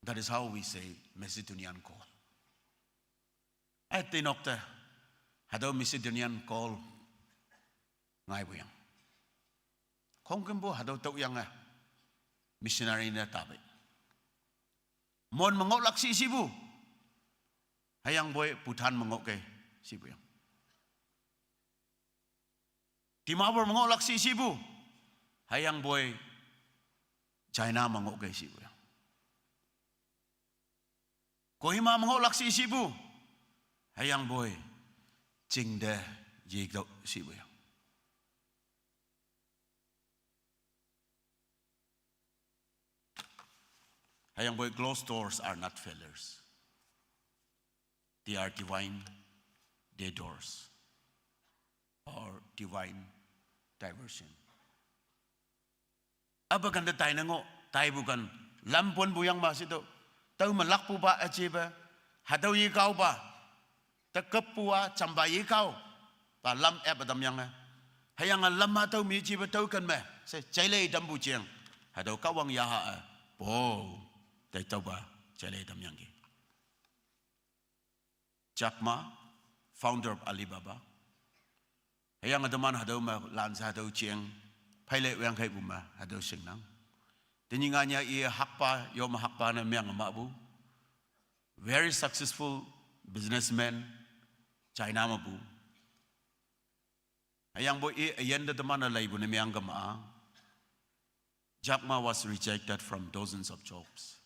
That is how we say Macedonian call. Eh, tinok te, hatüo Macedonian call ngaipu yang. Khongkümpu hatüo tüoyange, missionary ne tapei. Mon me ngohlak shi shipu, hüyangpoi Bhutan me ngohkei shipu yang. Dimapur me ngohlak shi shipu, hüyangpoi China me ngohkei shipu yang. Kohima me ngohlak shi shipu, hüyangpoi chingte yetüoh shipu yang. Hüyangpoi closed doors are not failures. They are divine detours or divine diversion. Apa kante taine ngoh, taipu kan, lam ponpu yang ma shitüoh, tüo me lakpupa üjepe, hatüo yekaopa, te küppu-a jampa yekaopa lam ape tamyange, hüyange lam hatüo me jepe tüoken me she jailei tampu jeng, hatüo Kahwang yaha-e, po, tai tüopa jailei tamyangki. Jack Ma, founder of Alibaba, hüyange teman hatüo me lanshe hatüo jeng, pheile wangkheipu me hatüo shingnang. Tenyih nganyah i hakpa, yome hakpa ne meang mahpu, very successful businessman, China mepu. Hüyangpoi i üyinte teman-e leipu ne meang kema-a, Jack Ma was rejected from dozens of jobs.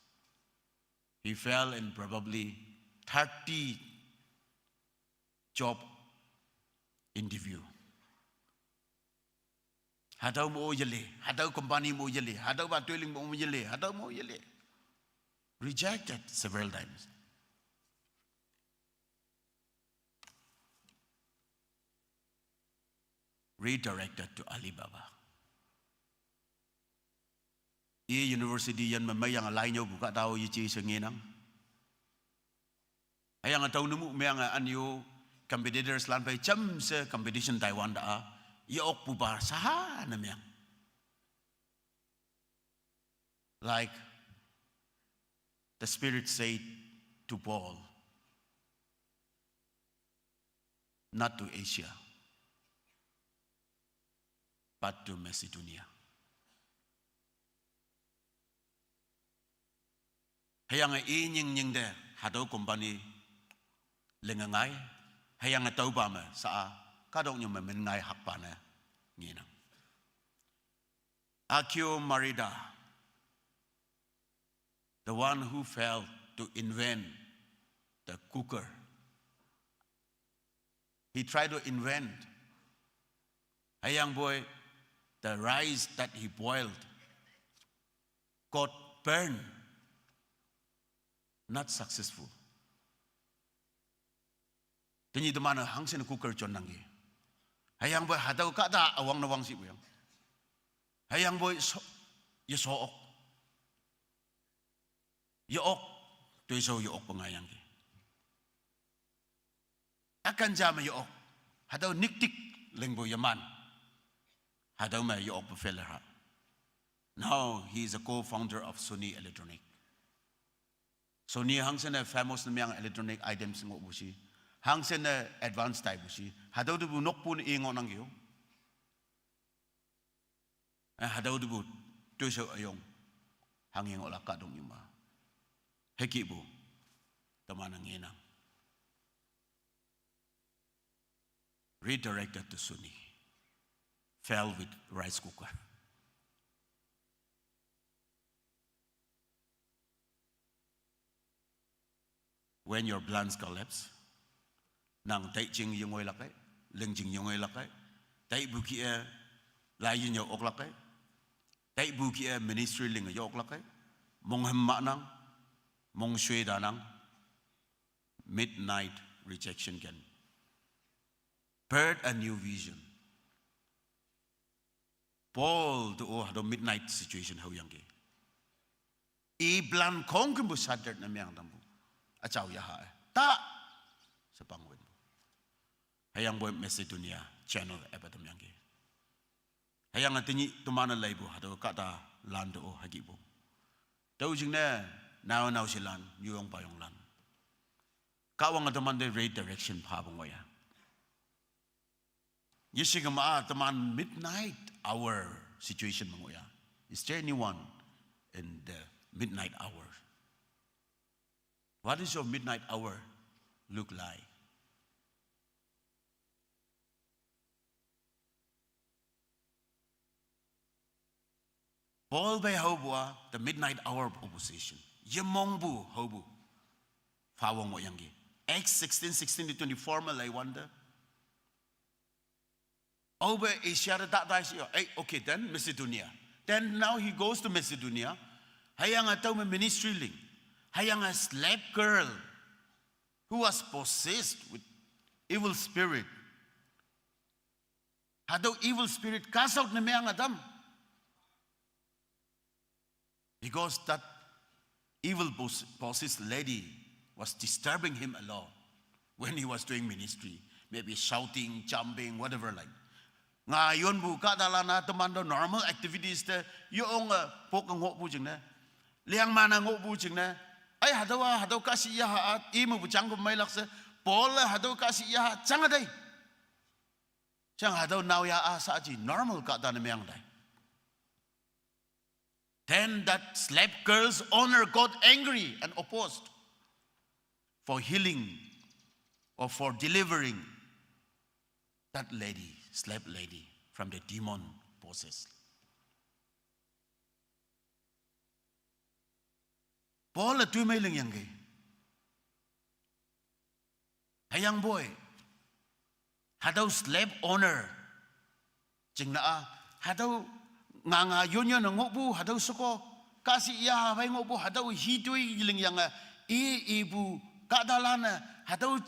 He fell in probably thirty job interview. Hatüo mo yele, hatüo company mo yele, hatüopa toiling mo yele, hatüo mo yele. Rejected several times. Redirected to Alibaba. I university yin me meiyange lai nyüopu kahtao yeje she ngenang. Hüyange tao nemu meange anyo competitors lan phei jamshe competition taiwante-a, ye-okpupa shaha ne meang. Like the Spirit said to Paul, not to Asia, but to Macedonia. Hüyange i nying nying te hatüo company linge ngai, hüyange tüopa me sha-a, kahtoknyu me min ngai hakpa ne ngenang. Akio Marida, the one who failed to invent the cooker. He tried to invent. Hüyangpoi, the rice that he boiled got burned, not successful. Tenyih teman-e hangshin cooker jonnangki. Hüyangpoi hatüo kahta üwang ne wang shipu yang. Hüyangpoi so, yeso-ok. Ye-ok, toishao ye-okpu ngaiyangki. Ükan ja me ye-ok, hatüo niktik lingpu yeman. Hatüo me ye-okpu failure ha. Now he is a co-founder of Sony Electronic. Sony hangshin-e famous ne meang electronic items ngohpu shi. Hangshin-e advance taipu shi. Hatüo tepu nokpu ne i ngohnangki-o. Eh, hatüo tepu toishao üyong hanghe ngohlak kahtoknyu ma. Hükihpu teman-e ngenang. redirected to Suni. Fell with rice cooker. When your plans collapse, nang tai jing yungoi lakai, ling jing yungoi lakai, tai buki e, lai yin yo ok lakai, tai buki e ministry ling yo ok lakai, mong hem ma nang, mong shwe da nang, midnight rejection can birth a new vision. Paul to o hado midnight situation hau yang ke. I plan kong kembu shattered na miang tambu. Achau ya ha. Ta. Sepang wen. Hayang boy Macedonia channel apa tam yang ke. Hayang atini tumana laibu hado kata lan to o hagi bu. Tau jing ne nau nau silan, yong pa yong lan. Kawang ataman de redirection pa bungoya. Yeshigama teman midnight hour situation mengoya. Is there anyone in the midnight hour? What is your midnight hour look like? Paul bai hau bua the midnight hour of opposition. Yemong bu hau bu. Fawong wo yang ge. Acts sixteen, sixteen to twenty-four ma lai wonder. Over Asia da da is, eh, okay, then Macedonia. Then now he goes to Macedonia. Hayang a tau me ministry ling. Hayang a slave girl who was possessed with evil spirit. Hadau evil spirit cast out na meang adam. Because that evil pos-, possessed lady was disturbing him a lot when he was doing ministry. Maybe shouting, jumping, whatever like. Nga yon bu ka dalana teman do normal activities te yong a pok ngok bu jing ne. Liang mana ngok bu jing ne. Ai hadau a, hadau ka si ya ha at, imu bu jang bu mai lak se. Paul a hadau ka si ya ha, jang a dai. Jang hadau nau ya a sa ji normal ka dan meang dai. Then that slave girl's owner got angry and opposed for healing or for delivering that lady, slave lady, from the demon possessed. Paul a tui mai ling yang ge. Hayang boy. Hadau slave owner. Jing na a. Hadau nga nga yun yun ngok bu. Hadau suko. Kasi ya bai ngok bu. Hadau hi tui ling yang a. I, i bu. Ka dalana. Hadau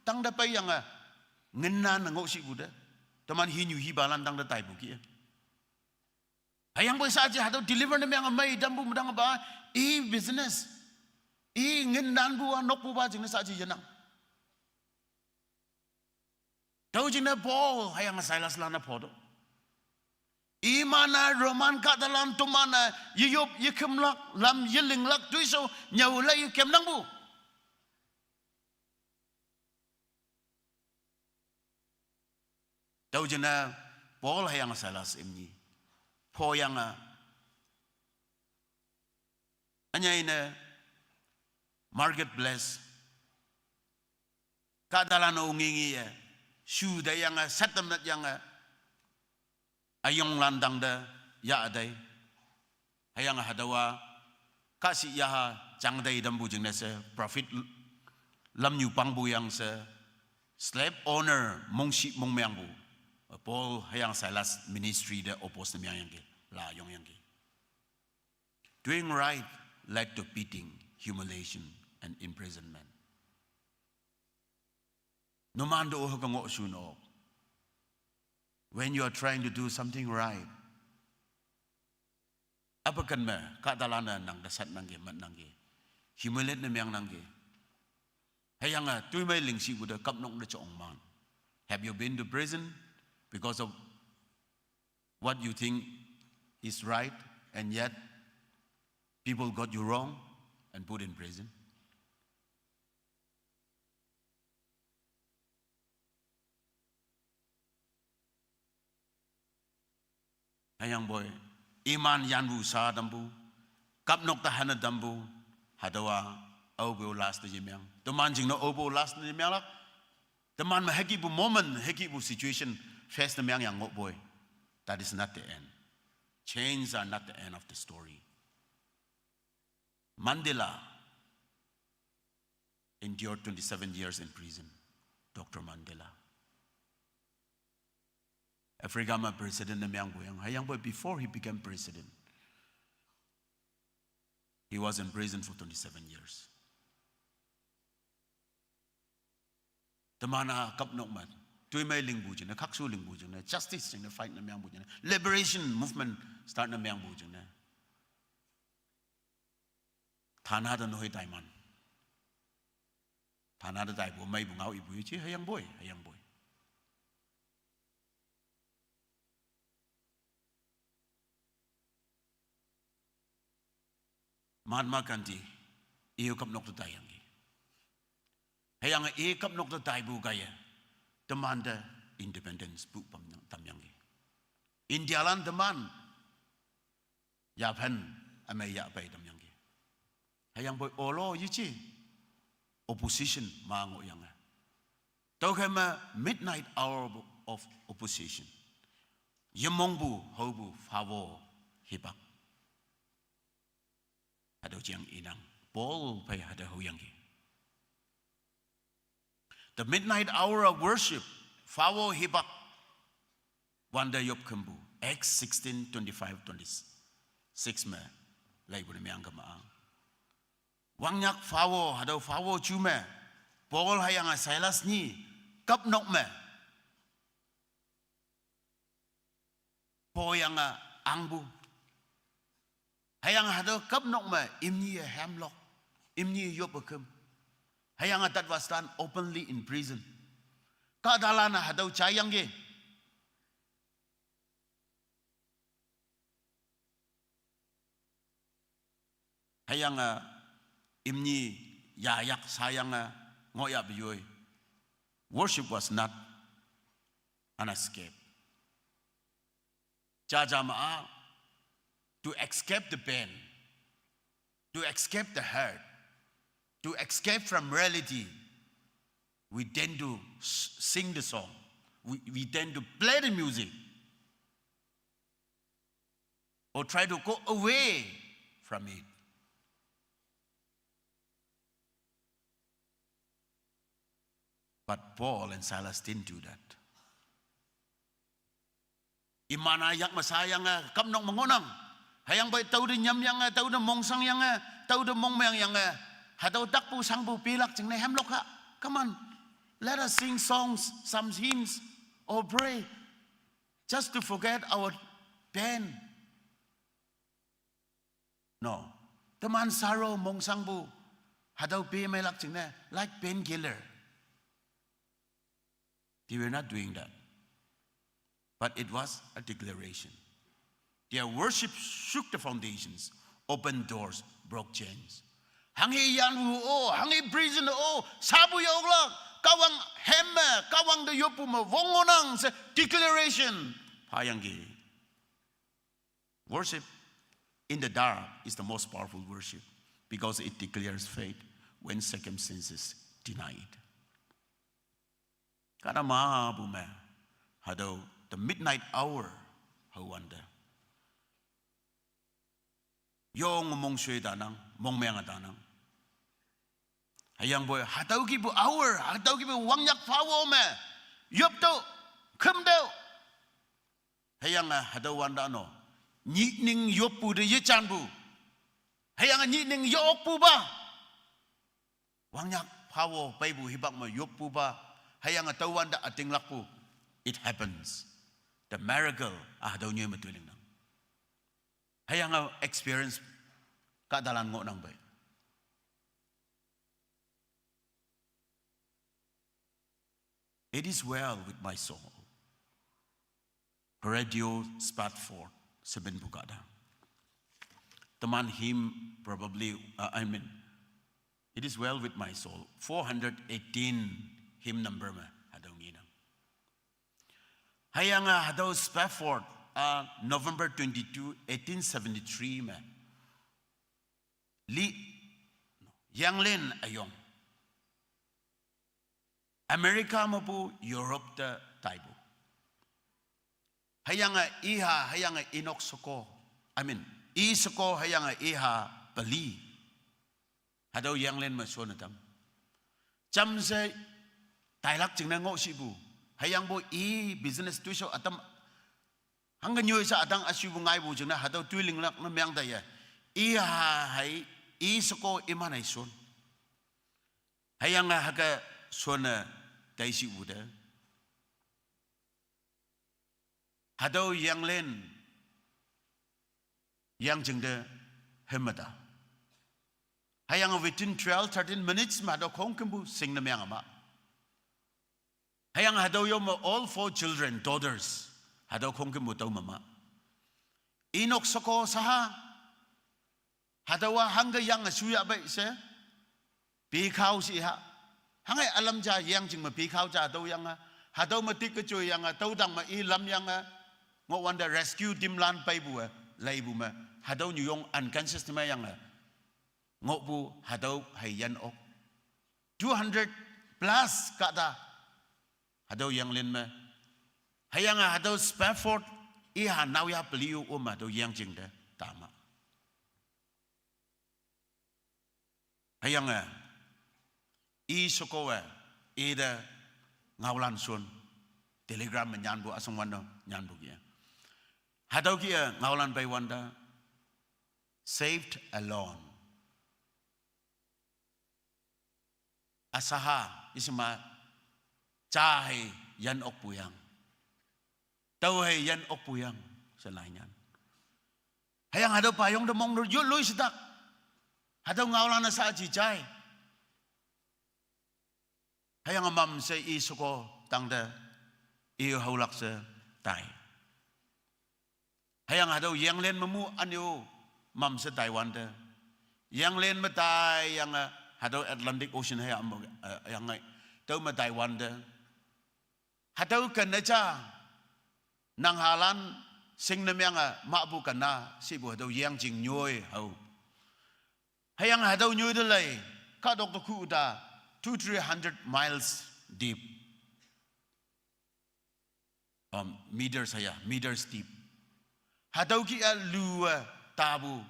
tang da pai yang a. Ngin na ngok si bu da. Teman hi nyu hi balan tang da tai bu ki. Hayang boy sa ji hadau deliver na meang a mai dambu medang ba. I business. I ngin dan bu a nok bu ba jing na sa ji yenang. Tau jing na Paul, hayang Silas lana podo. Imana Roman ka dalan tumana yiyop yikim lak, lam yiling lak tuiso, nyau la yikim nang bu. Tau jing na Paul hayang Silas imni. Po yang a. Anyai na marketplace. Ka dalan o ngingi ya. Shu da yang a, settlement yang a. Ayong landang da, ya adai. Hayang hadawa, ka si ya ha, jang dai dam bu jing na se, profit l-, lam nyu pang bu yang se, slave owner, mong si mong meang bu. Paul hayang Silas ministry da oppose na meang yang ke, la yong yang ke. Doing right led to beating, humiliation, and imprisonment. No man do ho ka ngo su no. When you are trying to do something right, apa kan me, ka dalana nang dasat nang ge, mat nang ge. Humiliate na meang nang ge. Hayang a, tui mai ling si bu da kap nok da chong man. Have you been to prison because of what you think is right, and yet people got you wrong and put in prison? Hayang boy, iman yan bu sa dambu, kap nok ta hana dambu, hadawa, au bu last na yemeang. Tuman jing no au bu last na yemeang lak. Teman me hükepu moment, hükepu situation face ne meang yang ngohpoi. That is not the end. Chains are not the end of the story. Mandela endured twenty-seven years in prison. Doctor Mandela. Africa me president ne meangpu yang. Hüyangpoi before he became president, he was in prison for twenty-seven years. Teman-a küpnok me, toimei lingpu jingne, khakshu lingpu jingne, justice jingne fight ne meangpu jingne, liberation movement start ne meangpu jingne, thana te noi taiman. Thana te taipu meipu ngao ipu yeje, hüyangpoi, hüyangpoi. Mahatma Gandhi, i-o küpnok te taiyangki. Hüyange i küpnok te taipu kaiye, temante independence pu pam tamyangki. Indialan teman yaphen ümei yahpei tamyangki. Hüyangpoi olo yeje, opposition ma ngohyange. Tüokhei me midnight hour of opposition. Yemongpu haopu phao hipak. Hatüo jeng inang, Paul phei hatüo haoyangki. The midnight hour of worship, phao hipak wante yop khümpu, Acts sixteen twenty-five twenty-six me leipu ne meang kema-a. Wangnyak phao, hatüo phao ju me, Paul hüyange Silas nyi, küpnok me poyange angpu. Hüyange hatüo küpnok me imni-e hemlok, imni yoppe khüm. Hüyange that was done openly in prison. Kahtalan-e hatüo jaiyangki. Hüyange imni yayak sayange ngohyahpu yoi. Worship was not an escape. Jajama-a, to escape the pain, to escape the hurt, to escape from reality, we tend to s-, sing the song. We, we tend to play the music or try to go away from it. But Paul and Silas didn't do that. Iman-a yak me sayange, küpnok me ngohnang. Hüyangpoi tao te nyamyange, tao te mongsangyange, tao te mongmengyange, hatüo takpu shangpu pilak jingne hemlok ha. Come on. Let us sing songs, some hymns, or pray, just to forget our pain. No. Teman sorrow mongsangpu, hatüo pe meilak jingne, like painkiller. They were not doing that. But it was a declaration. Their worship shook the foundations, opened doors, broke chains. Hanghe yanpu-o, hanghe prison-o, sapu yoklak, Kahwang hem me, Kahwang te yoppu me wong ngohnang she declaration phayangki. Worship in the dark is the most powerful worship because it declares faith when circumstances deny it. Kahta mapu me, hatüo the midnight hour hao wante, yonge mongshoi tanang, mongmenge tanang. Hüyangpoi hatüo kihpu hour, hatüo kihpu wangnyak phao me, yoptüoh, khümtüoh. Hüyange hatüo wante no, nyih ning yoppu te yejanpu. Hüyange nyih ning ye-okpupa, wangnyak phao peipu hipak me yoppupa. Hüyange tüo wante ütinglakpu. It happens. The miracle-a hatüo nyoi me toi lingnang. Hüyange experience kahtalan ngohnang pei. It is well with my soul. Correggio Spafford, seven bukada. Teman hymn probably, uh, I mean, It is Well with My Soul, four hundred eighteen hymn number me hatüo ngenang. Hüyange hatüo Spafford, uh, November twenty-two, eighteen seventy-three me, Li, Yanglin üyong America mepu Europe te taipu. Hüyange iha, hüyange inok soko. I mean, i soko hüyange iha peli. Hatüo yanglen me shonne tam. Jamshe tailak jingne ngoh shipu. Hüyangpoi i business toishao ütam. Hangke nyoi sha ütang üshipu ngaipu jingne hatüo toi linglak ne meang taiye. Iha hei, i soko iman hei shon. Hüyange hüke shonne taishipu te. Hatüo yanglen, yangjing te hemme ta. Hüyange within twelve, thirteen minutes me hatüo khongkümpu shingne meang ma. Hüyange hatüo yo me all four children, daughters, hatüo khongkümpu tüo me ma. Inok soko shaha, hatüowa hangke yange shuya pei she, pekao shi ha. Hange ülam ja yangjing me pekao ja hatüo yange, hatüo me tik kejoi yange, tüo tang me i lam yange, ngohwante rescue team lan peipu e, leipu me, hatüo nyuyong unconscious me yange, ngohpu hatüo hei yan ok. Two hundred plus kahta, hatüo yanglen me. Hüyange hatüo Spafford, iha naoya peli-o me hatüo yangjing te, tama. Hüyange, i shekowe, ite ngaolan shon, Telegram me nyanpu üsong wan-o nyanpu kih-e. Hatüo kih-e ngaolan peiwante, saved alone. Üsaha, isema, ja hei yan okpu yang. Tao hei yan okpu yang, she lai nyan. Hüyange hatüo payong te mong te yut loi shetak. Hatüo ngaolan-e sha ji jai. Hüyange mamshe i sheko tangte, i haolak she tai. Hüyange hatüo yanglen me mu ünyu mamshe taiwante. Yanglen me taiyange hatüo Atlantic Ocean hüyange, eh, yange tüo me taiwante. Hatüo kenne ja, nanghalan shingne meange mahpu kenne, shipu hatüo yangjing nyoi hao. Hüyange hatüo nyoi te lei, kahtok te khu ta, two, three hundred miles deep. Um, meters haya, meters deep. Hatüo kih-a lu-e tapu,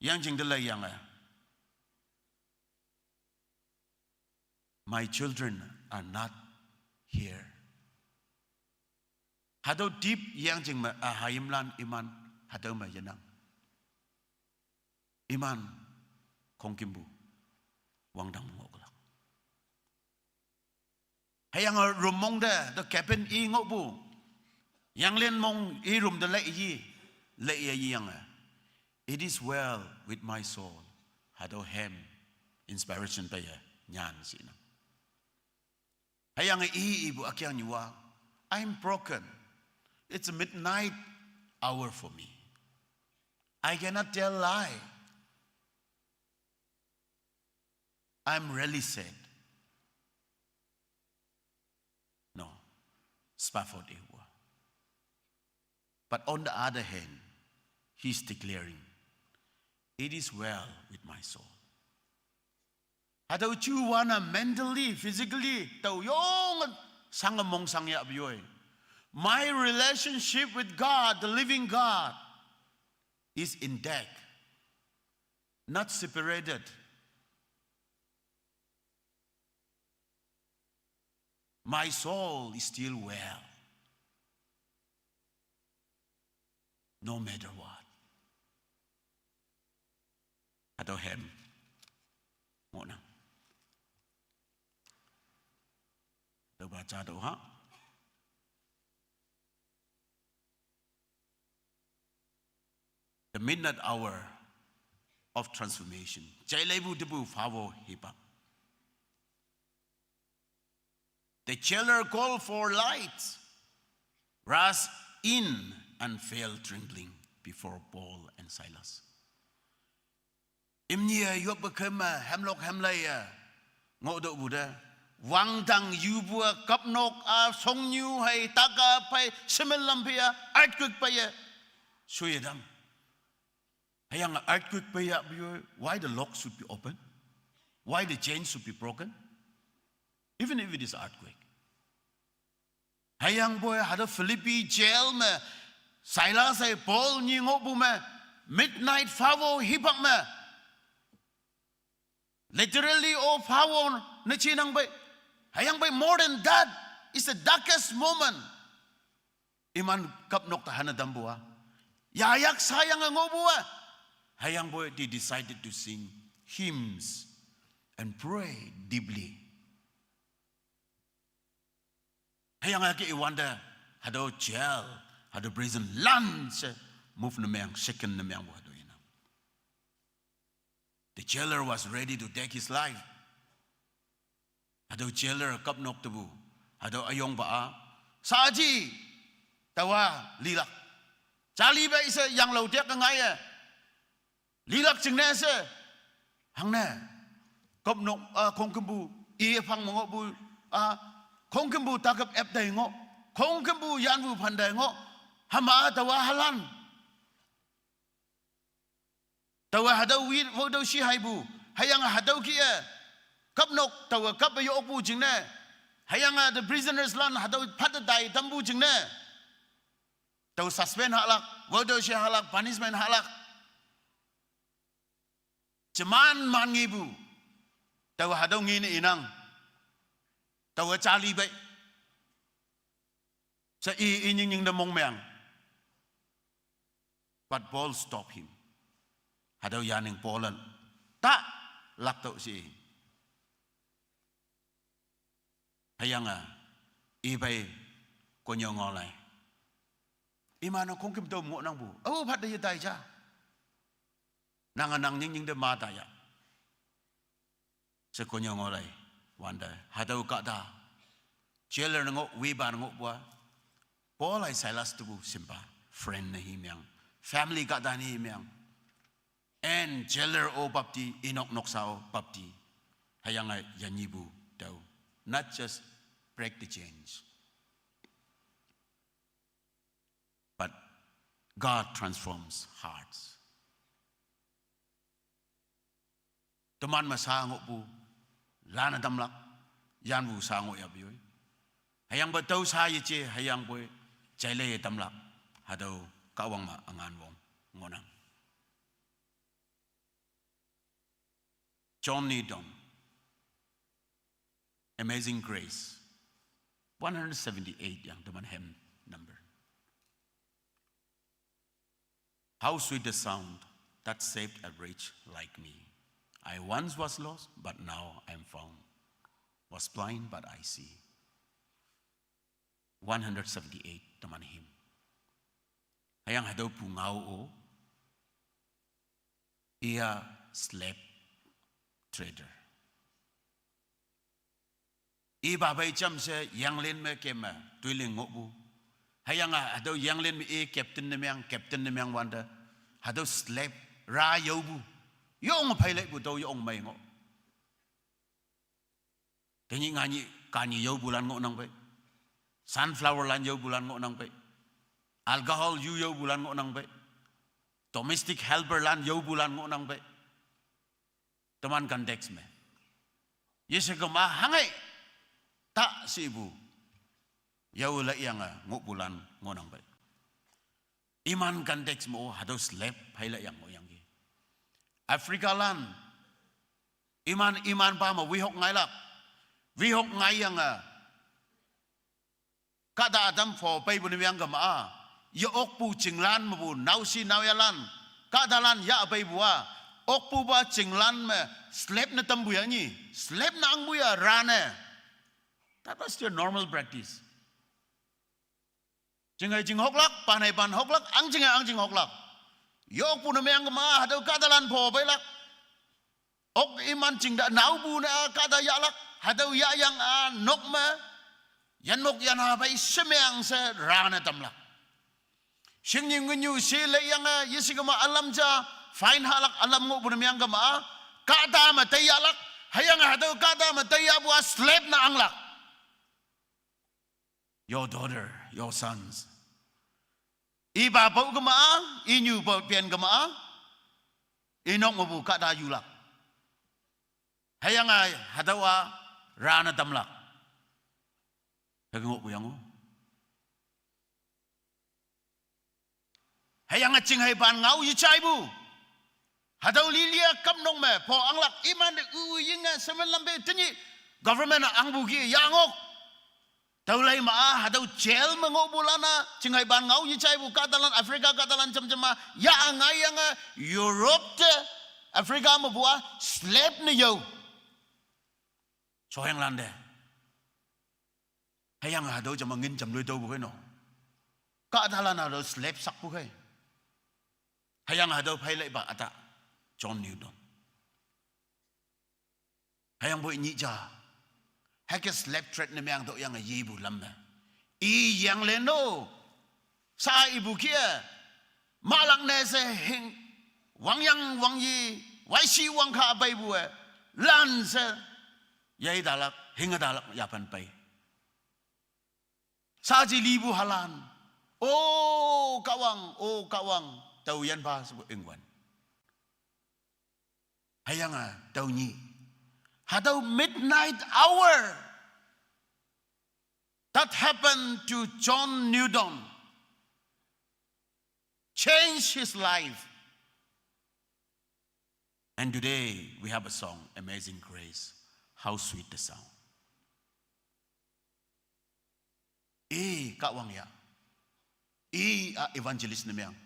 yangjing te lei yange, My children are not here. Hatüo deep yangjing me, ah, hayimlan iman, hatüo me yenang. Iman, khongkümpu, wangdang ngohlak. Hüyange room mong te, the cabin i ngohpu. Yanglen mong i room te lei yi, lei yi yange, It is well with my soul. Hatüo hymn, inspiration peiye, nyan shinang. Hüyange i ipu ükeang nyuwa, I'm broken. It's a midnight hour for me. I cannot tell lie. I'm really sad. No, Spafford iwa. But on the other hand, he's declaring, It is well with my soul. Hatüo juwan-a mentally, physically, tao yonge shange mong shang yahpu yoi. My relationship with God, the living God, is intact, not separated. My soul is still well, no matter what. Hatüo hymn ngohnang. Hatüopa ja tüo ha. The midnight hour of transformation. Jaileipu tepu phawo hipak. The jailer called for light, rushed in and fell trembling before Paul and Silas. Imni-e yoppe keme hemlok hemlei-e ngohtüohpu te, wangdang yupu-a kapnok-a shongnyu hei tak-a phei shemen lam phei-a earthquake peiye shoye tam. Hüyange earthquake peiya pu yo, why the lock should be open? Why the chain should be broken? Even if it is earthquake. Hüyangpoi hatüo Philippi jail me, Silas hei Paul nyi ngohpu me, midnight phawo hipak me. Literally, o phawo ne chinang pei. Hüyangpoi more than that, it's the darkest moment. Iman küpnok te hane tampu a. Yayak sayang ngohpu a. Hüyangpoi they decided to sing hymns and pray deeply. Hüyange ke iwante, hatüo jail, hatüo prison lan she move ne meng, shaken ne mengpu hatüo inang. The jailer was ready to take his life. Hatüo jailer küpnok tepu, hatüo üyongpa a, saji, taowa lilak. Jali pei she yanglao tiak ngaiye. Lilak jingne she, hangne, küpnok, ah, khongkümpu, i phang me ngohpu, ah, khongkümpu takap ep tai ngoh, khongkümpu yanpu phan tai ngoh, hüma taowa halan. Taowa hatüo wi, wotüo shi haipu, hüyange hatüo kih-e, küpnok taowa küp-e yokpu jingne, hüyange the prisoners lan hatüo phat tai tampu jingne. Taowa suspend hahlak, wotüo shi hahlak, punishment hahlak. Jeman man ngepu, taowa hatüo ngene inang, taowa jali pei. She i, i nying nying te mongmeng. But Paul stopped him. Hatüo yaning Paul-e ta, laktüoh she. Hüyange, i pei konyo ngao lai. Iman-e khongküm tüo ngohnangpu. Ao phat te yetai ja. Nange nang nying nying te ma ta ya. She konyo ngao lai. Wante, hatüo kahta. Jailer ne ngoh, wiban ne ngohpu a. Paul hei Silas tepu shimpa. Friend ne hi meng. Family kahta ne hi meng. And jailer o bapti, inok noksa o bapti. Hüyange yanyipu tao. Not just break the chains. But God transforms hearts. Teman me sa ngohpu, lan-e tamlak, yanpu sa ngoh yahpu yoi. Hüyangpoi tüo sa yeje, hüyangpoi jaile yetamlak, hatüo Kahwang me üngan wong ngohnang. John Newton, Amazing Grace, one hundred seventy-eight yang teman hymn number. How sweet the sound that saved a wretch like me. I once was lost, but now I am found. Was blind, but I see. One hundred seventy-eight teman hymn. Hüyange hatüo pungao o, iya slave trader. Ipa pei jamshe yanglen me keme toiling ngohpu. Hüyange hatüo yanglen me i captain ne meng, captain ne meng wante. Hatüo slave ra yaopu. Yong phei leipu tüo yong mei ngoh. Tenyih nganyih kanyih yaopulan ngohnang pei. Sunflower lan yaopulan ngohnang pei. Alcohol yu yaopulan ngohnang pei. Domestic helper lan yaopulan ngohnang pei. Teman context me. Yeshe kema hangei ta shipu. Yao leyange ngohpulan ngohnang pei. Iman context me-o hatüo slave phei leyang ngohyangki. Africa lan. Iman, iman pa me wihok ngailak. Wihok ngaiyange. Kahta ütam pho peipu ne meng kema a. Ye okpu chinglan mepu naoshi naoyalan. Kahtalan yah peipu a. Okpupa chinglan me slave ne tampu ya nyi. Slave ne angpu ya ra ne. That was their normal practice. Jinghei jinghoklak, panhei panhoklak, ang jinghei ang jinghoklak. Ye okpu ne meng kema a, hatüo kahtalan pho peilak. Ok iman chingte naopu ne a kahta yahlak, hatüo yahyange nok me, yanmok yanha pei shemeng she ra ne tamlak. Shingnyu ngenyu she leyange, yeshe kema ülam ja, fine hahlak ülam ngohpu ne meng kema a, kahta me teiyahlak, hüyange hatüo kahta me teiyahpu a slave ne anglak. Your daughter, your sons. Ipa pao kema a, inyu pao pen kema a, inok mepu kahta yulak. Hüyange hatüowa ra ne tamlak. Ngohpu yango. Hüyange chinghei ban ngao yejaipu. Hatüo lilia kamnok me, pho anglak iman te u yinge semen lampe tenyih government angpu ki yangok. Tüo lei ma-a, hatüo jail me ngohpulan-a, chinghei ban ngao yejaipu kahtalan, Africa kahtalan jamjam ma, ya ngaiyange, Europe te, Africa mepu-a, slave ne yao. Shoyanglan te. Hüyange hatüo jam ngin jam loi tüopu khei no. Kahtalan hatüo slave sakpu khei. Hüyange hatüo phei leipa üta. John Newton. Hüyangpoi nyih ja. Hüke slave trade ne meang tüoyange yepu lam me. I yangle no. Sa ipu kie. Malak ne she hing. Wangyang wangyi. Waishi wangkha peipu e. Lan she. Yei talak, hing talak, yapan pei. Saji lipu halan. O Kahwang, O Kahwang, tao yanpa sepu ingwan. Hüyange tüo nyi. Hatüo midnight hour. That happened to John Newton. Changed his life. And today we have a song, Amazing Grace. How sweet the sound. Eh, Kahwang ya. Eh, a evangelist ne meang.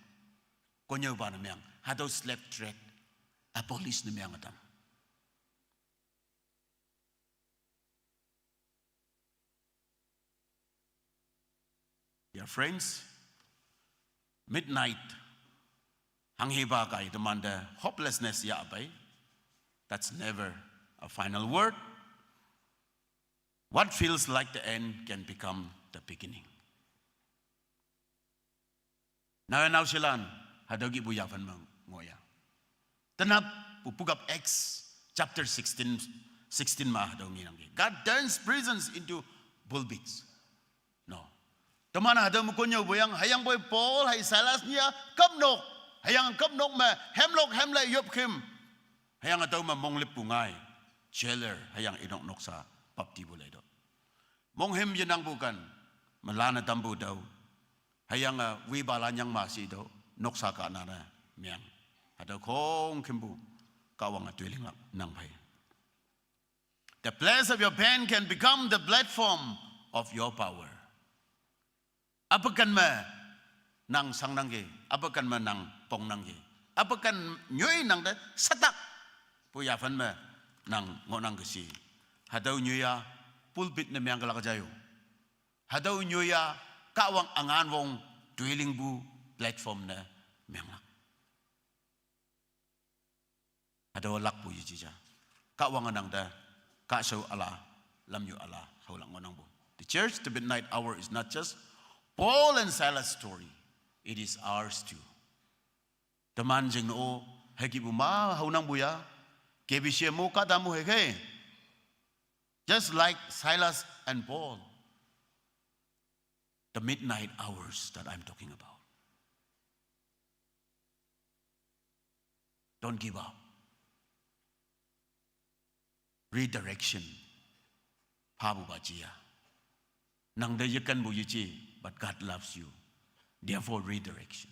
Konnyüopa ne meang. Hatüo slave trade. Abolish ne meang ütam. Dear friends, midnight hanghipa kai teman te hopelessness ya pei. That's never a final word. What feels like the end can become the beginning. Nao, naoshelan, hatüo kihpu yaphan me ngoh ya. Tenap pu book of Acts chapter sixteen, sixteen ma hatüo ngenangki. God turns prisons into pulpits. No. Teman hatüo me konnyüopu yang, hüyangpoi Paul hei Silas nya, kapnok. Hüyange kapnok me, hemlok hemlei yop khim. Hüyange tüo me monglüppu ngai. Jailer, hüyange inok noksa, baptipu lei to. Monghüm yenangpu kan, melane tampu tüo. Hüyange wipa lanyang ma shi tüo, noksa kahna ne, meang. Hatüo khongkümpu, Kahwange toilinglak nang phei. The place of your pain can become the platform of your power. Apaken me nang shangnangki, apaken me nang pongnangki, apaken nyoi nang te satak pu yaphan me nang ngohnangki shi. Hatüo nyoi-a pulpit ne meang kelak ja yo. Hatüo nyoi-a Kahwang üngan wong toilingpu platform ne meanglak. Hatüo lakpu yeji ja. Kahwange nang te, kahshao üla, lamnyu üla, haolak ngohnangpu. The church, the midnight hour is not just Paul and Silas' story. It is ours too. Teman jingne-o, hükihpu ma haonangpu ya, K B C M-o kahta mo hüke. Just like Silas and Paul. The midnight hours that I'm talking about. Don't give up. Redirection. Phapupa jiya. Nang te yekenpu yeji, but God loves you. Therefore, redirection.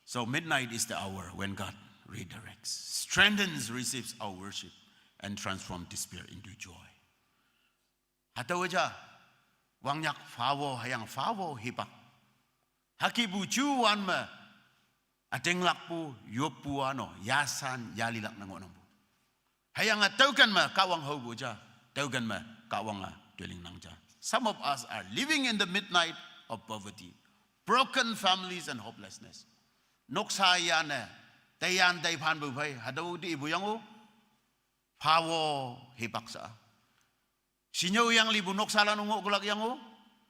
So midnight is the hour when God redirects, strengthens, receives our worship, and transforms despair into joy. Hatüo ja, wangnyak phawo, hüyange phawo hipak. Hükihpu juwan me, ütinglakpu, yoppu ano, yasan, yalilak ne ngohnangpu. Hüyange tüoken me Kahwang haopu ja, tüoken me Kahwange toiling nang ja. Some of us are living in the midnight of poverty, broken families and hopelessness. Noksa yane, teiyan teiphanpu phei, hatüo te ipu yang-o, phawo hipak sha. Shinyüo yanglipu noksalan ngoh külak yang-o,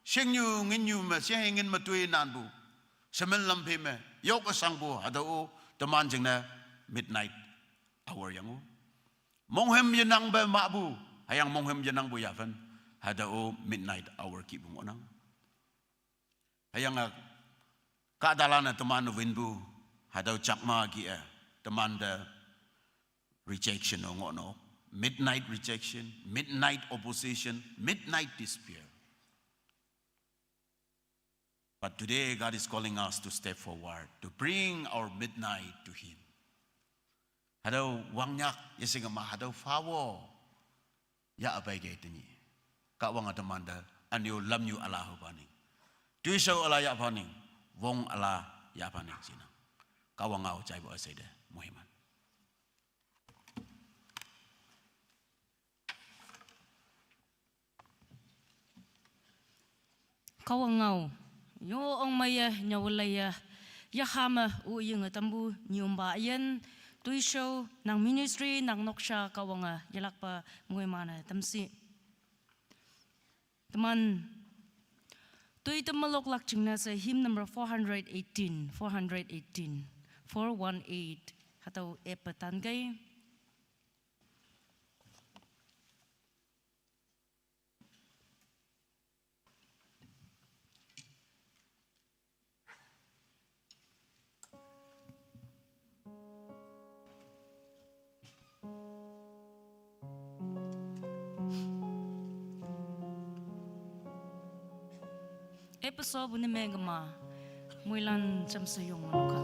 shingnyu nginnyu me, shinghe ngin me toi nanpu, shemen lam phei me, yok üshangpu, hatüo-o, teman jingne midnight hour yang-o. Monghüm yenangpe mahpu, hüyange monghüm yenangpu yaphan, hatüo-o midnight hour kihpu ngohnang. Hüyange kahtalan-e teman winpu, hatüo Chakma kih-e, teman te rejection o ngohno, midnight rejection, midnight opposition, midnight despair. But today God is calling us to step forward, to bring our midnight to Him. Hatüo wangnyak yeshingema hatüo phawo yahpei ke tenyih. Kahwange temante ünyu lamnyu üla hüpha ning, toishao üla yahpha ning, wong üla yahpha ning shinang. Kahwang ngao jaipu üshei te moiman. Kahwang ngao, yo ongmeiye, nyüoleiye, yahame, üyinge tampu, nyümpa üyin, toishao, nang ministry, nang noksha, Kahwange yelakpa moiman-e tamshi. Teman, toi temeloklak jingne she hymn number four hundred eighteen, four hundred eighteen, four one eight, hatüo eppe tankei. Episode bu ne mengema, moilan jamshe yong manoka.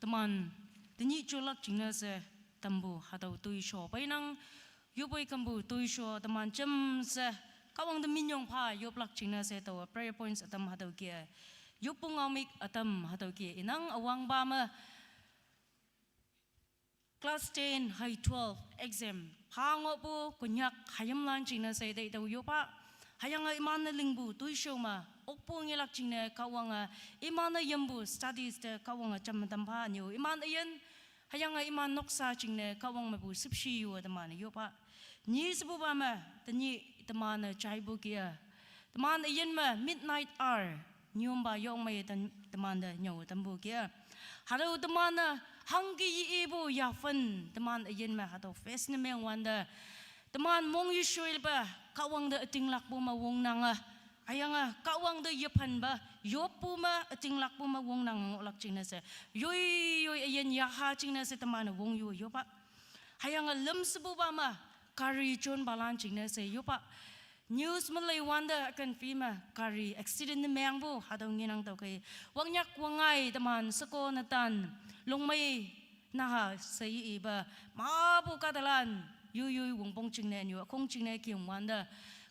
Teman, tenyih jolak jingne she tampu hatüo toisho peinang, yopoi kampu toisho teman jamshe, Kahwang te minyong pha yoplak jingne she taowe prayer points ütam hatüo ke, yoppu ngaomük ütam hatüo ke inang üwangpa me Class ten, high twelve exam pha ngohpu Konyak hayimlan jingne she teitüoh yoppha. Hüyange iman-e lingpu toishao me okpu ngelak jingne Kahwange, iman-e yampu studies te Kahwange jam tampha nyo iman üyin, hüyange iman noksa jingne Kahwang mepu shüpshe yo teman-e yoppha. Nyi shepupa me, tenyih teman-e jaipu kih-a, teman üyin me midnight hour nyümpa yong mei ten temante nyüo tampu kih-a, hatüo teman-e hangke ye-ipu yaphen teman üyin me hatüo face ne mengwante, teman mong yeshoipe Kahwang te ütinglakpu me wongnange, hüyange Kahwang te yephenpe yoppu me ütinglakpu me wongnange ngohlak jingne she, yoi yoi üyin yaha jingne she teman-e wong yo yoppha. Hüyange lüm shepupa me, gari jonpalan jingne she yoppha. News me leiwante üken phi me gari accident ne mengpu hatüo ngenang tüokhei, wangnyak wangngai teman sheko netan, longmei naha she ipe, mapu kahtalan, yoi yoi wongpong jingne nyu ükhong jingne kemwante,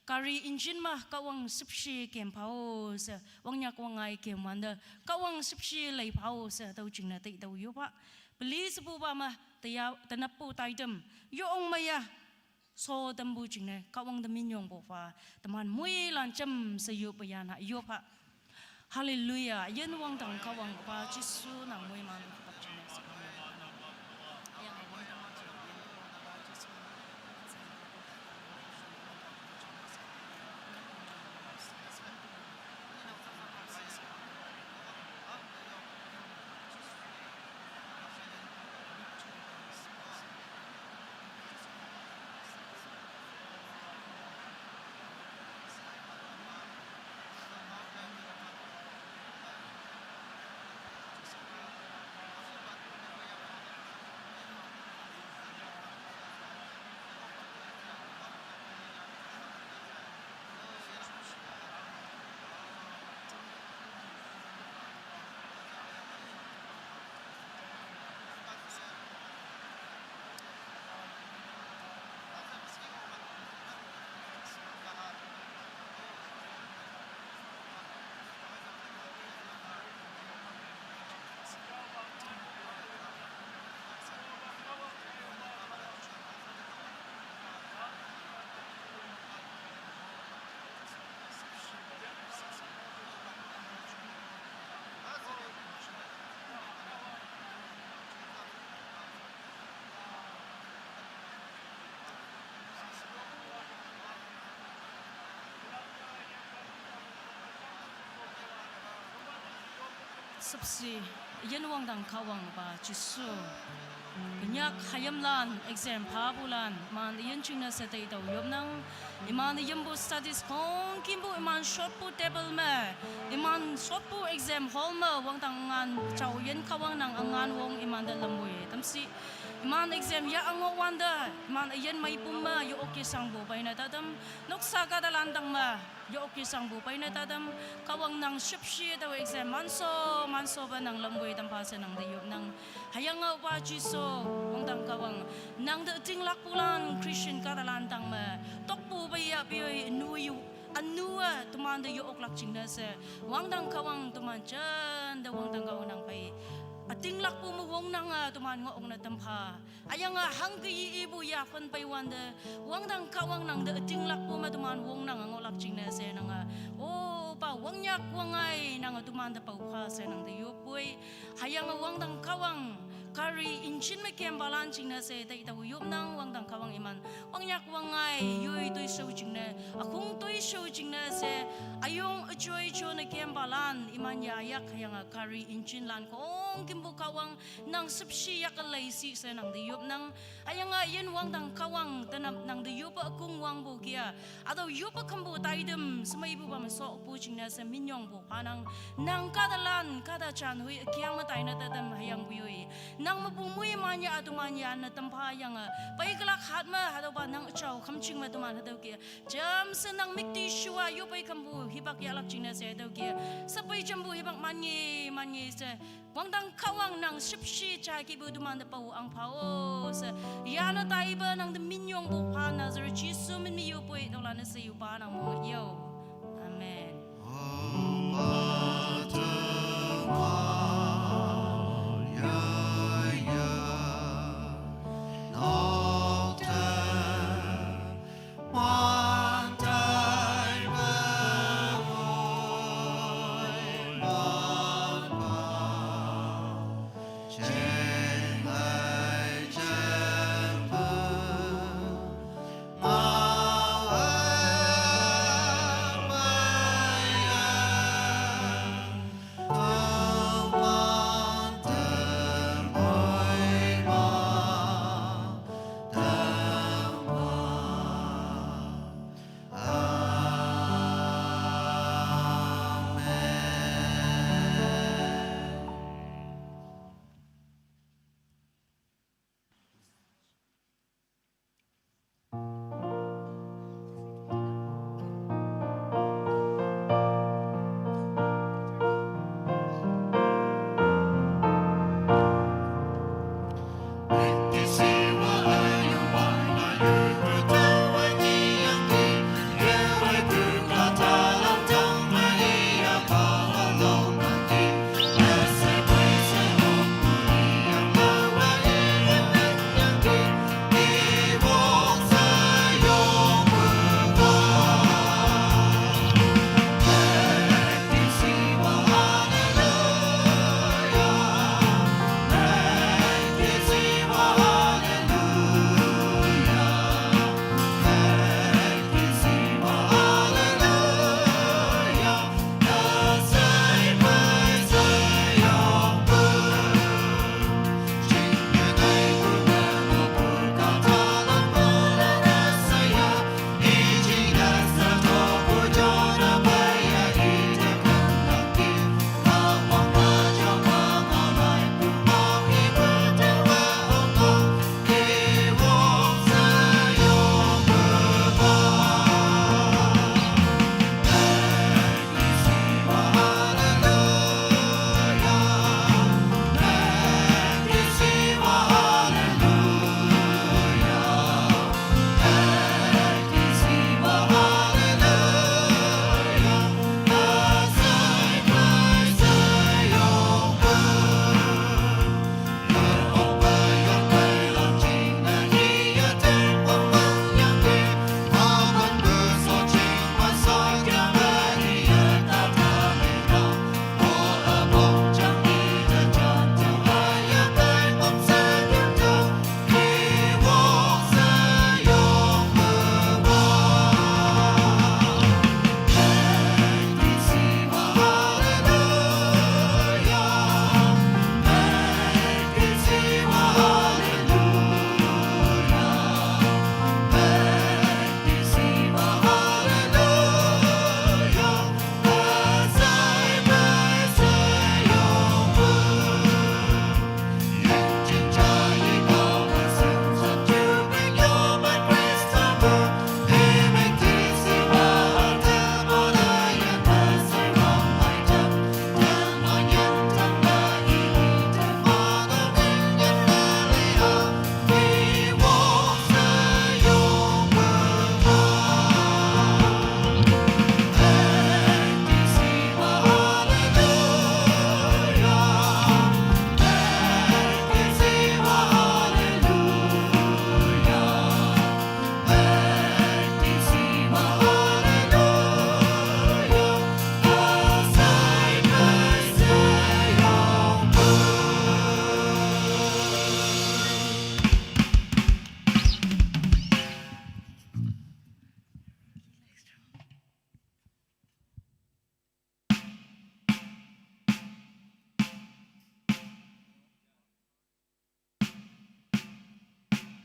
gari engine me Kahwang shüpshe kem phao she, wangnyak wangngai kemwante, Kahwang shüpshe lei phao she hatüo jingne teitüoh yoppha. Peli shepupa me, teya tenappu taitam, yong meiye sho tampu jingne Kahwang te minyongpu pha, teman moilan jamshe yoppe yanha yoppha. Hallelujah. Yin wangdang Kahwang pa Jesu nang moiman te tap jingne she. Shüpshe, yin wangdang Kahwang pa Jesu. Konyak hayimlan, exam phapulan, iman üyin jingne she teitüoh yopnang, iman yampu studies khongkümpu iman shotpu table me, iman shotpu exam hall me, wangdang üngan jao yin Kahwang nang üngan wong imante lamwoi tamshi. Iman exam yah ngohwante, iman üyin meipum me ye-ok yeshangpu peine tatam, noksa kahtalan tang me ye-ok yeshangpu peine tatam, Kahwang nang shüpshe tao exam manso, mansope nang lamwoi tampha she nang te yopnang. Hüyange pa Jesu, wangdang Kahwang, nang te ütinglakpulan Christian kahtalan tang me, tokpu peiya pei-oi ünu yu, ünu-e temante ye-oklak jingne she, wangdang Kahwang teman jante wangdang Kahwang nang phei ütinglakpu me wongnange teman ngoh okne tampha. Hüyange hangke ye-ipu yaphen peiwante, wangdang Kahwang nang te ütinglakpu me teman wongnange ngohlak jingne she nange, opa wangnyak wangngai nange temante pao pha she nang te yoppoi. Hüyange wangdang Kahwang, gari engine me kempalan jingne she teitüoh yopnang, wangdang Kahwang iman wangnyak wangngai yoi toishao jingne, ükhong toishao jingne she, üyong üjoi jone kempalan iman yayak, hüyange gari engine lan khongkümpu Kahwang nang shüpshe yak-e lei shi she nang te yopnang. Hüyange yin wangdang Kahwang tenap nang te yoppe ükong wangpu kih-a, hatüo yoppe khampu taitam shemeipupa me shokpu jingne she minyongpu phanang. Nang kahtalan kahta jan hoi ükyang me taine tatam hüyangpoi, nang mepu moiman ya-a teman yanne tampha yange, peikelak hat me hatüopa nang üjao khümjing me teman hatüo kih-a jamshe nang müktishu-a yopei khampu hipak yahlak jingne she hatüo kih-a, shepei jampu hipak mannge mannge she, wangdang Kahwang nang shüpshe ja kihpu temante pao ang pha-o she, yanne taipe nang te minyongpu pha Nazareth Jesu min me yoppoi, tüolan-e she yopa nang mong yo.